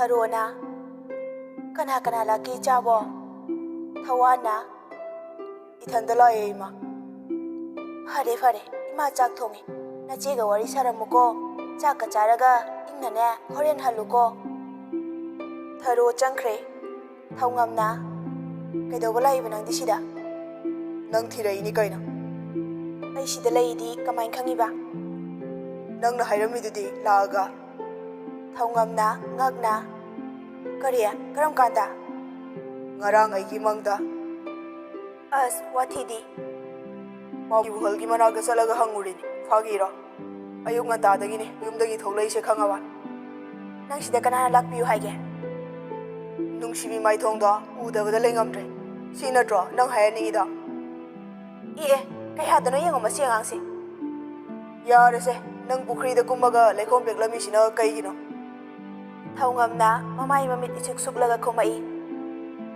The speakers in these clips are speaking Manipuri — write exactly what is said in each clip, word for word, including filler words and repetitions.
ꯊꯔꯣꯅ, "ꯀꯅꯥ ꯀꯅꯥ ꯂꯥꯛꯀꯦ ꯏꯆꯥꯕꯣ?" ꯊꯧꯋꯥꯟꯅ, "ꯏꯊꯟꯗ ꯂꯥꯛꯑꯦ ꯏꯃꯥ꯫" "ꯐꯔꯦ ꯐꯔꯦ, ꯏꯃꯥ ꯆꯥꯛ ꯊꯣꯡꯉꯦ꯫ ꯅꯆꯦꯒ ꯋꯥꯔꯤ ꯁꯥꯔꯝꯃꯨꯀꯣ꯫ ꯆꯥꯛꯀ ꯆꯥꯔꯒ ꯏꯪꯅꯅꯦ ꯍꯣꯔꯦꯟ ꯍꯜꯂꯨꯀꯣ꯫" ꯊꯔꯣ ꯆꯪꯈ꯭ꯔꯦ꯫ ꯊꯧꯉꯝꯅ, "ꯀꯩꯗꯧꯕ ꯂꯥꯛꯏꯕ ꯅꯪꯗꯤ ꯁꯤꯗ?" "ꯅꯪ ꯊꯤꯔꯛꯏꯅꯤ ꯀꯩꯅꯣ꯫" "ꯑꯩ ꯁꯤꯗ ꯂꯩꯗꯤ ꯀꯃꯥꯏꯅ ꯈꯪꯉꯤꯕ?" "ꯅꯪꯅ ꯍꯥꯏꯔꯝꯃꯤꯗꯨꯗꯤ ꯂꯥꯛꯑꯒ꯫" ꯊꯧꯉꯝꯅ ꯉꯛꯅ, "ꯀꯔꯤ? ꯀꯔꯝ ꯀꯥꯟꯗ?" "ꯉꯔꯥꯡ ꯑꯩꯒꯤ ꯃꯪꯗ꯫" "ꯑꯁ, ꯋꯥꯊꯤꯗꯤ!" "ꯃꯥꯒꯤ ꯋꯥꯍꯜꯒꯤ ꯃꯅꯥꯛꯇ ꯆꯠꯂꯒ ꯍꯪꯉꯨꯔꯤꯅꯤ, ꯐꯥꯒꯤꯔꯣ? ꯑꯌꯨꯛ ꯉꯟꯇꯥꯗꯒꯤꯅꯤ ꯌꯨꯝꯗꯒꯤ ꯊꯣꯛꯂꯛꯏꯁꯦ, ꯈꯪꯉꯕ?" "ꯅꯪ ꯁꯤꯗ ꯀꯅꯥꯅ ꯂꯥꯛꯄꯤꯌꯨ ꯍꯥꯏꯒꯦ?" "ꯅꯨꯡꯁꯤꯕꯤ ꯃꯥꯏꯊꯣꯡꯗꯣ ꯎꯗꯕꯗ ꯂꯩꯉꯝꯗ꯭ꯔꯦ꯫ ꯁꯤ ꯅꯠꯇ꯭ꯔꯣ ꯅꯪ ꯍꯥꯏꯍꯟꯅꯤꯡꯉꯤꯗꯣ?" "ꯑꯦ, ꯑꯦ, ꯀꯩ ꯍꯥꯏꯗꯣꯏꯅꯣ ꯌꯦꯡꯉꯣ ꯃꯁꯤ ꯑꯉꯥꯡꯁꯦ꯫" "ꯌꯥꯔꯦꯁꯦ, ꯅꯪ ꯄꯨꯈ꯭ꯔꯤꯗ ꯀꯨꯝꯃꯒ ꯂꯩꯈꯣꯝ ꯄꯦꯛꯂꯝꯃꯤꯁꯤꯅ ꯀꯩꯒꯤꯅꯣ?" ꯊꯧꯉꯝꯅ ꯃꯃꯥꯏ ꯃꯃꯤꯠ ꯏꯁꯨꯛ ꯁꯨꯛꯂꯒ ꯈꯨꯝꯃꯛꯏ,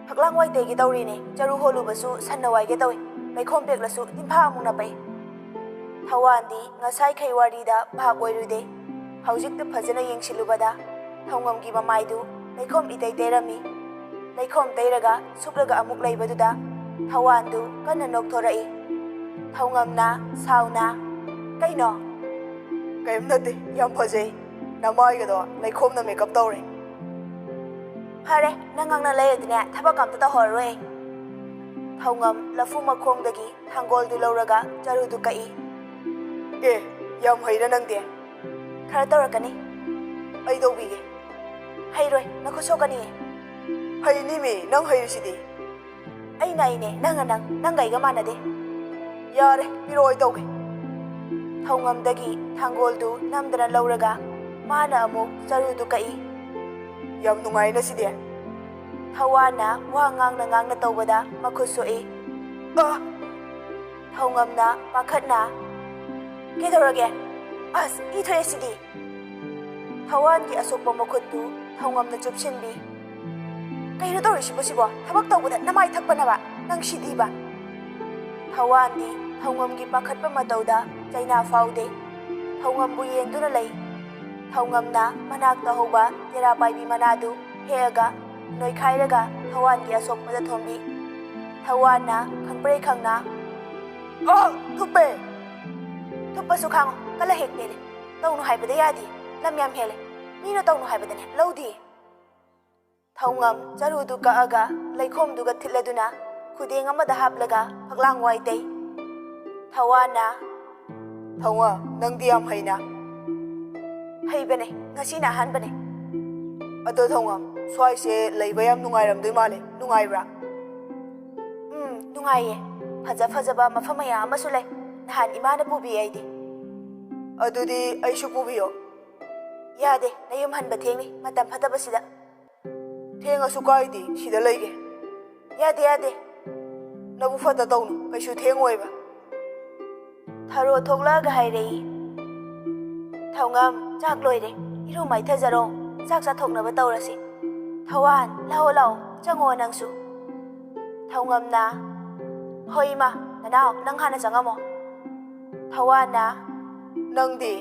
"ꯍꯛꯂꯥꯡ ꯋꯥꯏ ꯇꯩꯒꯦ ꯇꯧꯔꯤꯅꯦ, ꯆꯔꯨ ꯍꯣꯜꯂꯨꯕꯁꯨ ꯁꯟꯅ ꯋꯥꯏꯒꯦ ꯇꯧꯏ, ꯂꯩꯈꯣꯝ ꯄꯦꯛꯂꯁꯨ ꯇꯤꯟꯐꯥ ꯑꯃꯨꯛꯅ ꯄꯛꯏ꯫" ꯊꯧꯋꯥꯟꯗꯤ ꯉꯁꯥꯏꯈꯩ ꯋꯥꯔꯤꯗ ꯚꯥꯞ ꯑꯣꯏꯔꯨꯗꯦ꯫ ꯍꯧꯖꯤꯛꯇ ꯐꯖꯅ ꯌꯦꯡꯁꯤꯜꯂꯨꯕꯗ ꯊꯧꯉꯝꯒꯤ ꯃꯃꯥꯏꯗꯨ ꯂꯩꯈꯣꯝ ꯏꯇꯩ ꯇꯩꯔꯝꯃꯤ꯫ ꯂꯩꯈꯣꯝ ꯇꯩꯔꯒ ꯁꯨꯞꯂꯒ ꯑꯃꯨꯛ ꯂꯩꯕꯗꯨꯗ ꯊꯧꯋꯥꯟꯗꯨ ꯀꯟꯅ ꯅꯣꯛꯊꯣꯔꯛꯏ꯫ ꯊꯧꯉꯝꯅ ꯁꯥꯎꯅ, "ꯀꯩꯅꯣ?" "ꯀꯩꯝ ꯅꯠꯇꯦ, ꯌꯥꯝ ꯐꯖꯩ꯫ ꯅꯃꯥꯏꯒꯗꯣ ꯂꯩꯈꯣꯝꯅ ꯃꯦꯀꯞ ꯇꯧꯔꯦ꯫" "ꯐꯔꯦ, ꯅꯪ ꯉꯥꯡꯅ ꯂꯩꯔꯗꯤꯅꯦ ꯊꯕꯛ ꯑꯝꯇ ꯇꯧꯍꯧꯔꯔꯣꯏ ꯑꯩ꯫" ꯊꯧꯉꯝ ꯂꯐꯨ ꯃꯈꯣꯡꯗꯒꯤ ꯊꯥꯡꯒꯣꯜꯗꯨ ꯂꯧꯔꯒ ꯆꯔꯨꯗꯨ ꯀꯛꯏ꯫ "ꯑꯦ, ꯌꯥꯝ ꯍꯩꯅ ꯅꯪꯗꯤ꯫" "ꯈꯔ ꯇꯧꯔꯛꯀꯅꯤ꯫" "ꯑꯩ ꯇꯧꯕꯤꯒꯦ꯫" "ꯍꯩꯔꯣꯏ, ꯅꯈꯨꯠ ꯁꯣꯛꯀꯅꯤꯌꯦ꯫" "ꯍꯩꯅꯤꯃꯤ, ꯅꯪ ꯍꯩꯔꯤꯁꯤꯗꯤ꯫" "ꯑꯩꯅ ꯑꯩꯅꯦ, ꯅꯪꯅ ꯅꯪ, ꯅꯪꯒ ꯑꯩꯒ ꯃꯥꯟꯅꯗꯦ꯫" "ꯌꯥꯔꯦ, ꯄꯤꯔꯛꯑꯣ, ꯑꯩ ꯇꯧꯒꯦ꯫" ꯊꯧꯉꯝꯗꯒꯤ ꯊꯥꯡꯒꯣꯜꯗꯨ ꯅꯝꯗꯅ ꯂꯧꯔꯒ ꯃꯥꯅ ꯑꯃꯨꯛ ꯆꯔꯨꯗꯨ ꯀꯛꯏ꯫ "ꯌꯥꯝ ꯅꯨꯡꯉꯥꯏꯅ ꯁꯤꯗꯤ꯫" ꯊꯧꯋꯥꯟꯅ ꯋꯥ ꯉꯥꯡꯅ ꯉꯥꯡꯅ ꯇꯧꯕꯗ ꯃꯈꯨꯠ ꯁꯣꯛꯏ꯫ "ꯑ!" ꯊꯧꯉꯝꯅ ꯄꯥꯈꯠꯅ, "ꯀꯩꯗꯧꯔꯒꯦ? ꯑꯁ, ꯏ ꯊꯣꯛꯑꯦ ꯁꯤꯗꯤ!" ꯊꯧꯋꯥꯟꯒꯤ ꯑꯁꯣꯛꯄ ꯃꯈꯨꯠꯇꯨ ꯊꯧꯉꯝꯅ ꯆꯨꯞꯁꯤꯟꯕꯤ꯫ "ꯀꯩꯅꯣ ꯇꯧꯔꯤꯁꯤꯕꯣ ꯁꯤꯕꯣ? ꯊꯕꯛ ꯇꯧꯕꯗ ꯅꯃꯥꯏ ꯊꯛꯄꯅꯕ ꯅꯪ ꯁꯤꯗꯤꯕ!" ꯊꯧꯋꯥꯟꯗꯤ ꯊꯧꯉꯝꯒꯤ ꯄꯥꯈꯠꯄ ꯃꯇꯧꯗ ꯆꯩꯅꯥ ꯐꯥꯎꯗꯦ꯫ ꯊꯧꯉꯝꯕꯨ ꯌꯦꯡꯗꯨꯅ ꯂꯩ꯫ ꯊꯧꯉꯝꯅ ꯃꯅꯥꯛꯇ ꯍꯧꯕ ꯇꯦꯔꯥ ꯄꯥꯏꯕꯤ ꯃꯅꯥꯗꯨ ꯍꯦꯛꯑꯒ ꯅꯣꯏꯈꯥꯏꯔꯒ ꯊꯧꯋꯥꯟꯒꯤ ꯑꯁꯣꯛꯄꯗ ꯊꯣꯝꯕꯤ꯫ ꯊꯧꯋꯥꯟꯅ ꯈꯪꯄ꯭ꯔꯦꯛ ꯈꯪꯅ, "ꯑ, ꯊꯨꯞꯄꯦ!" "ꯊꯨꯞꯄꯁꯨ ꯈꯥꯡꯉꯨ, ꯀꯜꯂ ꯍꯦꯛ ꯇꯦꯜꯂꯦ꯫ ꯇꯧꯅꯨ ꯍꯥꯏꯕꯗ ꯌꯥꯗꯦ, ꯂꯝ ꯌꯥꯝ ꯍꯦꯜꯂꯦ꯫ ꯃꯤꯅ ꯇꯧꯅꯨ ꯍꯥꯏꯕꯗꯅꯦ ꯂꯧꯗꯦ꯫" ꯊꯧꯉꯝ ꯆꯔꯨꯗꯨ ꯀꯛꯑꯒ ꯂꯩꯈꯣꯝꯗꯨꯒ ꯊꯤꯠꯂꯗꯨꯅ ꯈꯨꯗꯦꯡ ꯑꯃꯗ ꯍꯥꯞꯂꯒ ꯐꯛꯂꯥꯡ ꯋꯥꯏ ꯇꯩ꯫ ꯊꯧꯋꯥꯟꯅ, "ꯊꯧꯉꯝ, ꯅꯪꯗꯤ ꯌꯥꯝ ꯍꯩꯅ꯫" "ꯍꯩꯕꯅꯦ, ꯉꯁꯤꯅ ꯑꯍꯥꯟꯕꯅꯦ꯫" "ꯑꯗꯣ ꯊꯧꯉꯝ, ꯁ꯭ꯋꯥꯏꯁꯦ ꯂꯩꯕ ꯌꯥꯝ ꯅꯨꯡꯉꯥꯏꯔꯝꯗꯣꯏ ꯃꯥꯜꯂꯦ, ꯅꯨꯡꯉꯥꯏꯕ꯭ꯔꯥ?" "ꯎꯝ, ꯅꯨꯡꯉꯥꯏꯌꯦ꯫ ꯐꯖ ꯐꯖꯕ ꯃꯐꯝ ꯃꯌꯥꯝ ꯑꯃꯁꯨ ꯂꯩ꯫ ꯅꯍꯥꯟ ꯏꯃꯥꯅ ꯄꯨꯕꯤ ꯑꯩꯗꯤ꯫" "ꯑꯗꯨꯗꯤ ꯑꯩꯁꯨ ꯄꯨꯕꯤꯌꯣ꯫" "ꯌꯥꯗꯦ, ꯅꯌꯨꯝ ꯍꯟꯕ ꯊꯦꯡꯅꯤ, ꯃꯇꯝ ꯐꯠꯇꯕꯁꯤꯗ꯫" "ꯊꯦꯡꯉꯁꯨ ꯀꯥꯏꯗꯦ, ꯁꯤꯗ ꯂꯩꯒꯦ꯫" "ꯌꯥꯗꯦ, ꯌꯥꯗꯦ꯫ ꯅꯕꯨ ꯐꯠꯇ ꯇꯧꯅꯨ, ꯀꯩꯁꯨ ꯊꯦꯡꯉꯣꯏꯕ꯫" ꯊꯔꯣ ꯊꯣꯛꯂꯛꯑꯒ ꯍꯥꯏꯔꯛꯏ, "ꯊꯧꯉꯝ, ꯆꯥꯛ ꯂꯣꯏꯔꯦ꯫ ꯏꯔꯨ ꯃꯥꯏꯊꯖꯔꯣ꯫ ꯆꯥꯛ ꯆꯥꯊꯣꯛꯅꯕ ꯇꯧꯔꯁꯤ꯫ ꯊꯧꯋꯥꯟ, ꯂꯥꯛꯑꯣ, ꯂꯥꯛꯑꯣ, ꯆꯪꯉꯛꯑꯣ ꯅꯪꯁꯨ꯫" ꯊꯧꯉꯝꯅ, "ꯍꯣꯏ ꯏꯃꯥ, ꯅꯅꯥꯎ, ꯅꯪ ꯍꯥꯟꯅ ꯆꯪꯉꯝꯃꯣ꯫" ꯊꯧꯋꯥꯟꯅ, "ꯅꯪꯗꯤ?"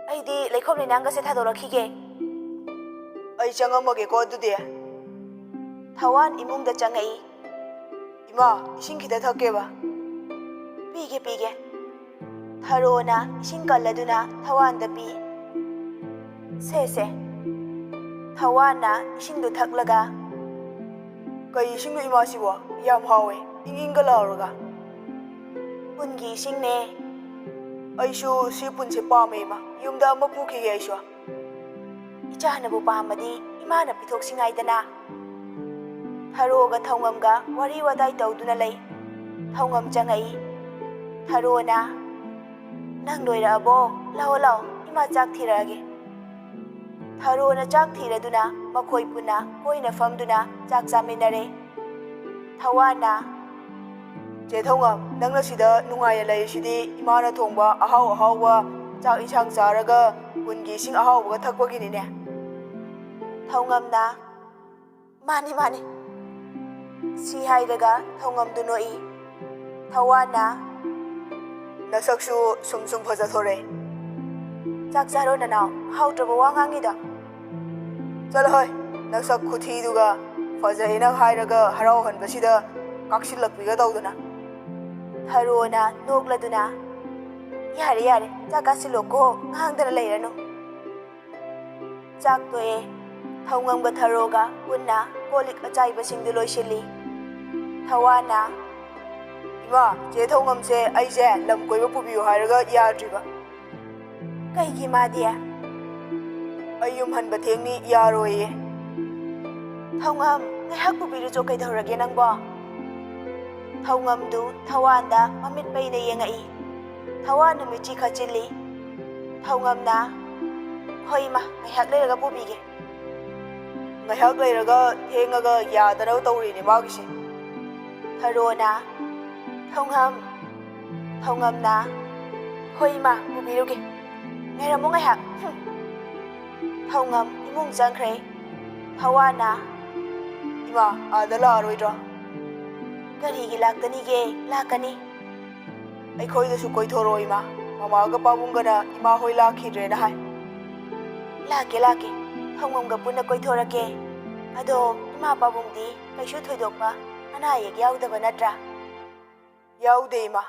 "ꯑꯩꯗꯤ ꯂꯩꯈꯣꯝ ꯂꯩꯅꯥꯡꯒꯁꯦ ꯊꯥꯗꯣꯔꯛꯈꯤꯒꯦ꯫" "ꯑꯩ ꯆꯪꯉꯝꯃꯒꯦꯀꯣ ꯑꯗꯨꯗꯤ꯫" ꯊꯧꯋꯥꯟ ꯏꯃꯨꯡꯗ ꯆꯪꯉꯛꯏ꯫ "ꯏꯃꯥ, ꯏꯁꯤꯡ ꯈꯤꯇ ꯊꯛꯀꯦꯕ꯫" "ꯄꯤꯒꯦ, ꯄꯤꯒꯦ꯫" ꯊꯔꯣꯅ ꯏꯁꯤꯡ ꯀꯜꯂꯗꯨꯅ ꯊꯧꯋꯥꯟꯗ ꯄꯤ꯫ "ꯁꯦ, ꯁꯦ꯫" ꯊꯧꯋꯥꯟꯅ ꯏꯁꯤꯡꯗꯨ ꯊꯛꯂꯒ, "ꯀꯩ ꯏꯁꯤꯡꯅꯣ ꯏꯃꯥꯁꯤꯕꯣ? ꯌꯥꯝ ꯍꯥꯎꯋꯦ, ꯏꯪ ꯏꯪꯒ ꯂꯥꯎꯔꯒ꯫" "ꯄꯨꯟꯒꯤ ꯏꯁꯤꯡꯅꯦ꯫" "ꯑꯩꯁꯨ ꯁꯤ ꯄꯨꯟꯁꯦ ꯄꯥꯝꯃꯦ ꯏꯃꯥ, ꯌꯨꯝꯗ ꯑꯃ ꯄꯨꯈꯤꯒꯦ ꯑꯩꯁꯨ꯫" "ꯏꯆꯥꯅꯕꯨ ꯄꯥꯝꯃꯗꯤ ꯏꯃꯥꯅ ꯄꯤꯊꯣꯛꯁꯤꯉꯥꯏꯗꯅ꯫" ꯊꯔꯣꯒ ꯊꯧꯉꯝꯒ ꯋꯥꯔꯤ ꯋꯥꯇꯥꯏ ꯇꯧꯗꯨꯅ ꯂꯩ꯫ ꯊꯧꯉꯝ ꯆꯪꯉꯛꯏ꯫ ꯊꯔꯣꯅ, "ꯅꯪ ꯂꯣꯏꯔꯛꯑꯕꯣ? ꯂꯥꯛꯑꯣ, ꯂꯥꯛꯑꯣ, ꯏꯃꯥ ꯆꯥꯛ ꯊꯤꯔꯛꯑꯒꯦ꯫" ꯊꯔꯣꯅ ꯆꯥꯛ ꯊꯤꯔꯗꯨꯅ ꯃꯈꯣꯏ ꯄꯨꯟꯅ ꯀꯣꯏꯅ ꯐꯝꯗꯨꯅ ꯆꯥꯛ ꯆꯥꯃꯤꯟꯅꯔꯦ꯫ ꯊꯧꯋꯥꯟꯅ, "ꯆꯦ ꯊꯧꯉꯝ, ꯅꯪꯅ ꯁꯤꯗ ꯅꯨꯡꯉꯥꯏꯅ ꯂꯩꯔꯤꯁꯤꯗꯤ ꯏꯃꯥꯅ ꯊꯣꯡꯕ ꯑꯍꯥꯎ ꯑꯍꯥꯎꯕ ꯆꯥꯛ ꯏꯟꯁꯥꯡ ꯆꯥꯔꯒ ꯄꯨꯟꯒꯤ ꯏꯁꯤꯡ ꯑꯍꯥꯎꯕꯒ ꯊꯛꯄꯒꯤꯅꯤꯅꯦ꯫" ꯊꯧꯉꯝꯅ, "ꯃꯥꯅꯤ, ꯃꯥꯅꯤ꯫" ꯁꯤ ꯍꯥꯏꯔꯒ ꯊꯧꯉꯝꯗꯨ ꯅꯣꯛꯏ꯫ ꯊꯧꯋꯥꯟꯅ, "ꯅꯁꯛꯁꯨ ꯁꯨꯝ ꯁꯨꯝ ꯐꯖꯊꯣꯔꯛꯑꯦ꯫" ꯆꯥꯛ ꯆꯥꯔꯣ ꯅꯅꯥꯎ, ꯍꯥꯎꯇ꯭ꯔꯕ ꯋꯥ ꯉꯥꯡꯉꯤꯗꯣ? ꯆꯠꯂꯣꯍꯦ, ꯅꯁꯛ ꯈꯨꯊꯤꯗꯨꯒ ꯐꯖꯩꯅ ꯍꯥꯏꯔꯒ ꯍꯔꯥꯎꯍꯟꯕꯁꯤꯗ ꯀꯥꯛꯁꯤꯜꯂꯛꯄꯤꯒ ꯇꯧꯗꯅ꯫ ꯊꯔꯣꯅ ꯅꯣꯛꯂꯗꯨꯅ, "ꯌꯥꯔꯦ, ꯌꯥꯔꯦ, ꯆꯥꯛ ꯆꯥꯁꯤꯜꯂꯣꯀꯣ, ꯉꯥꯡꯗꯅ ꯂꯩꯔꯅꯨ꯫" ꯆꯥꯛ ꯇꯣꯛꯑꯦ꯫ ꯊꯧꯉꯝꯒ ꯊꯔꯣꯒ ꯄꯨꯟꯅ ꯀꯣꯜ ꯂꯤꯛ ꯑꯆꯥꯏꯕꯁꯤꯡꯗꯨ ꯂꯣꯏꯁꯤꯜꯂꯤ꯫ ꯊꯋꯥꯟꯅ, "ꯏꯃꯥ, ꯆꯦ ꯊꯧꯉꯝꯁꯦ ꯑꯩꯁꯦ ꯂꯝ ꯀꯣꯏꯕ ꯄꯨꯕꯤꯌꯨ ꯍꯥꯏꯔꯒ ꯌꯥꯗ꯭ꯔꯤꯕ꯫" "ꯀꯩꯒꯤ ꯃꯥꯗꯤ?" "ꯑꯩ ꯌꯨꯝ ꯍꯟꯕ ꯊꯦꯡꯅꯤ, ꯌꯥꯔꯣꯏꯌꯦ꯫" "ꯊꯧꯉꯝ, ꯉꯥꯏꯍꯥꯛ ꯄꯨꯕꯤꯔꯨꯆꯣ, ꯀꯩꯗꯧꯔꯒꯦ ꯅꯪꯕꯣ?" ꯊꯧꯉꯝꯗꯨ ꯊꯋꯥꯟꯗ ꯃꯃꯤꯠ ꯄꯩꯅ ꯌꯦꯡꯉꯛꯏ꯫ ꯊꯋꯥꯟꯅ ꯃꯤꯠꯆꯤ ꯈꯠꯆꯤꯜꯂꯤ꯫ ꯊꯧꯉꯝꯅ, "ꯍꯣꯏ ꯏꯃꯥ, ꯉꯥꯏꯍꯥꯛ ꯂꯩꯔꯒ ꯄꯨꯕꯤꯒꯦ꯫" "ꯉꯥꯏꯍꯥꯛ ꯂꯩꯔꯒ ꯊꯦꯡꯉꯒ ꯌꯥꯗꯅꯕ ꯇꯧꯔꯤꯅꯦ ꯃꯥꯒꯤꯁꯦ꯫" ꯊꯔꯣꯅ, "ꯊꯧꯉꯝ꯫" ꯊꯧꯉꯝꯅ, "ꯍꯣꯏ ꯏꯃꯥ, ꯄꯨꯕꯤꯔꯨꯒꯦ꯫ ꯉꯥꯏꯔꯝꯃꯨ ꯉꯥꯏꯍꯥꯛ꯫" ꯍꯨꯝ꯫ ꯊꯧꯉꯝ ꯏꯃꯨꯡ ꯆꯪꯈ꯭ꯔꯦ꯫ ꯊꯋꯥꯟꯅ, "ꯏꯃꯥ, ꯑꯥꯗ ꯂꯥꯛꯑꯔꯣꯏꯗ꯭ꯔꯣ?" "ꯀꯔꯤꯒꯤ ꯂꯥꯛꯀꯅꯤꯒꯦ? ꯂꯥꯛꯀꯅꯤ꯫" "ꯑꯩꯈꯣꯏꯗꯁꯨ ꯀꯣꯏꯊꯣꯔꯛꯑꯣ ꯏꯃꯥ꯫ ꯃꯃꯥꯒ ꯄꯥꯕꯨꯡꯒꯅ ꯏꯃꯥ ꯍꯣꯏ ꯂꯥꯛꯈꯤꯗ꯭ꯔꯦꯅ ꯍꯥꯏ꯫" "ꯂꯥꯛꯀꯦ, ꯂꯥꯛꯀꯦ꯫ ꯊꯧꯉꯝꯒ ꯄꯨꯟꯅ ꯀꯣꯏꯊꯣꯔꯛꯀꯦ꯫ ꯑꯗꯣ ꯏꯃꯥ ꯄꯥꯕꯨꯡꯗꯤ ꯀꯩꯁꯨ ꯊꯣꯏꯗꯣꯛꯄ ꯑꯅꯥ ꯑꯌꯦꯛ ꯌꯥꯎꯗꯕ ꯅꯠꯇ꯭ꯔꯥ?" "ꯌꯥꯎꯗꯦ ꯏꯃꯥ꯫"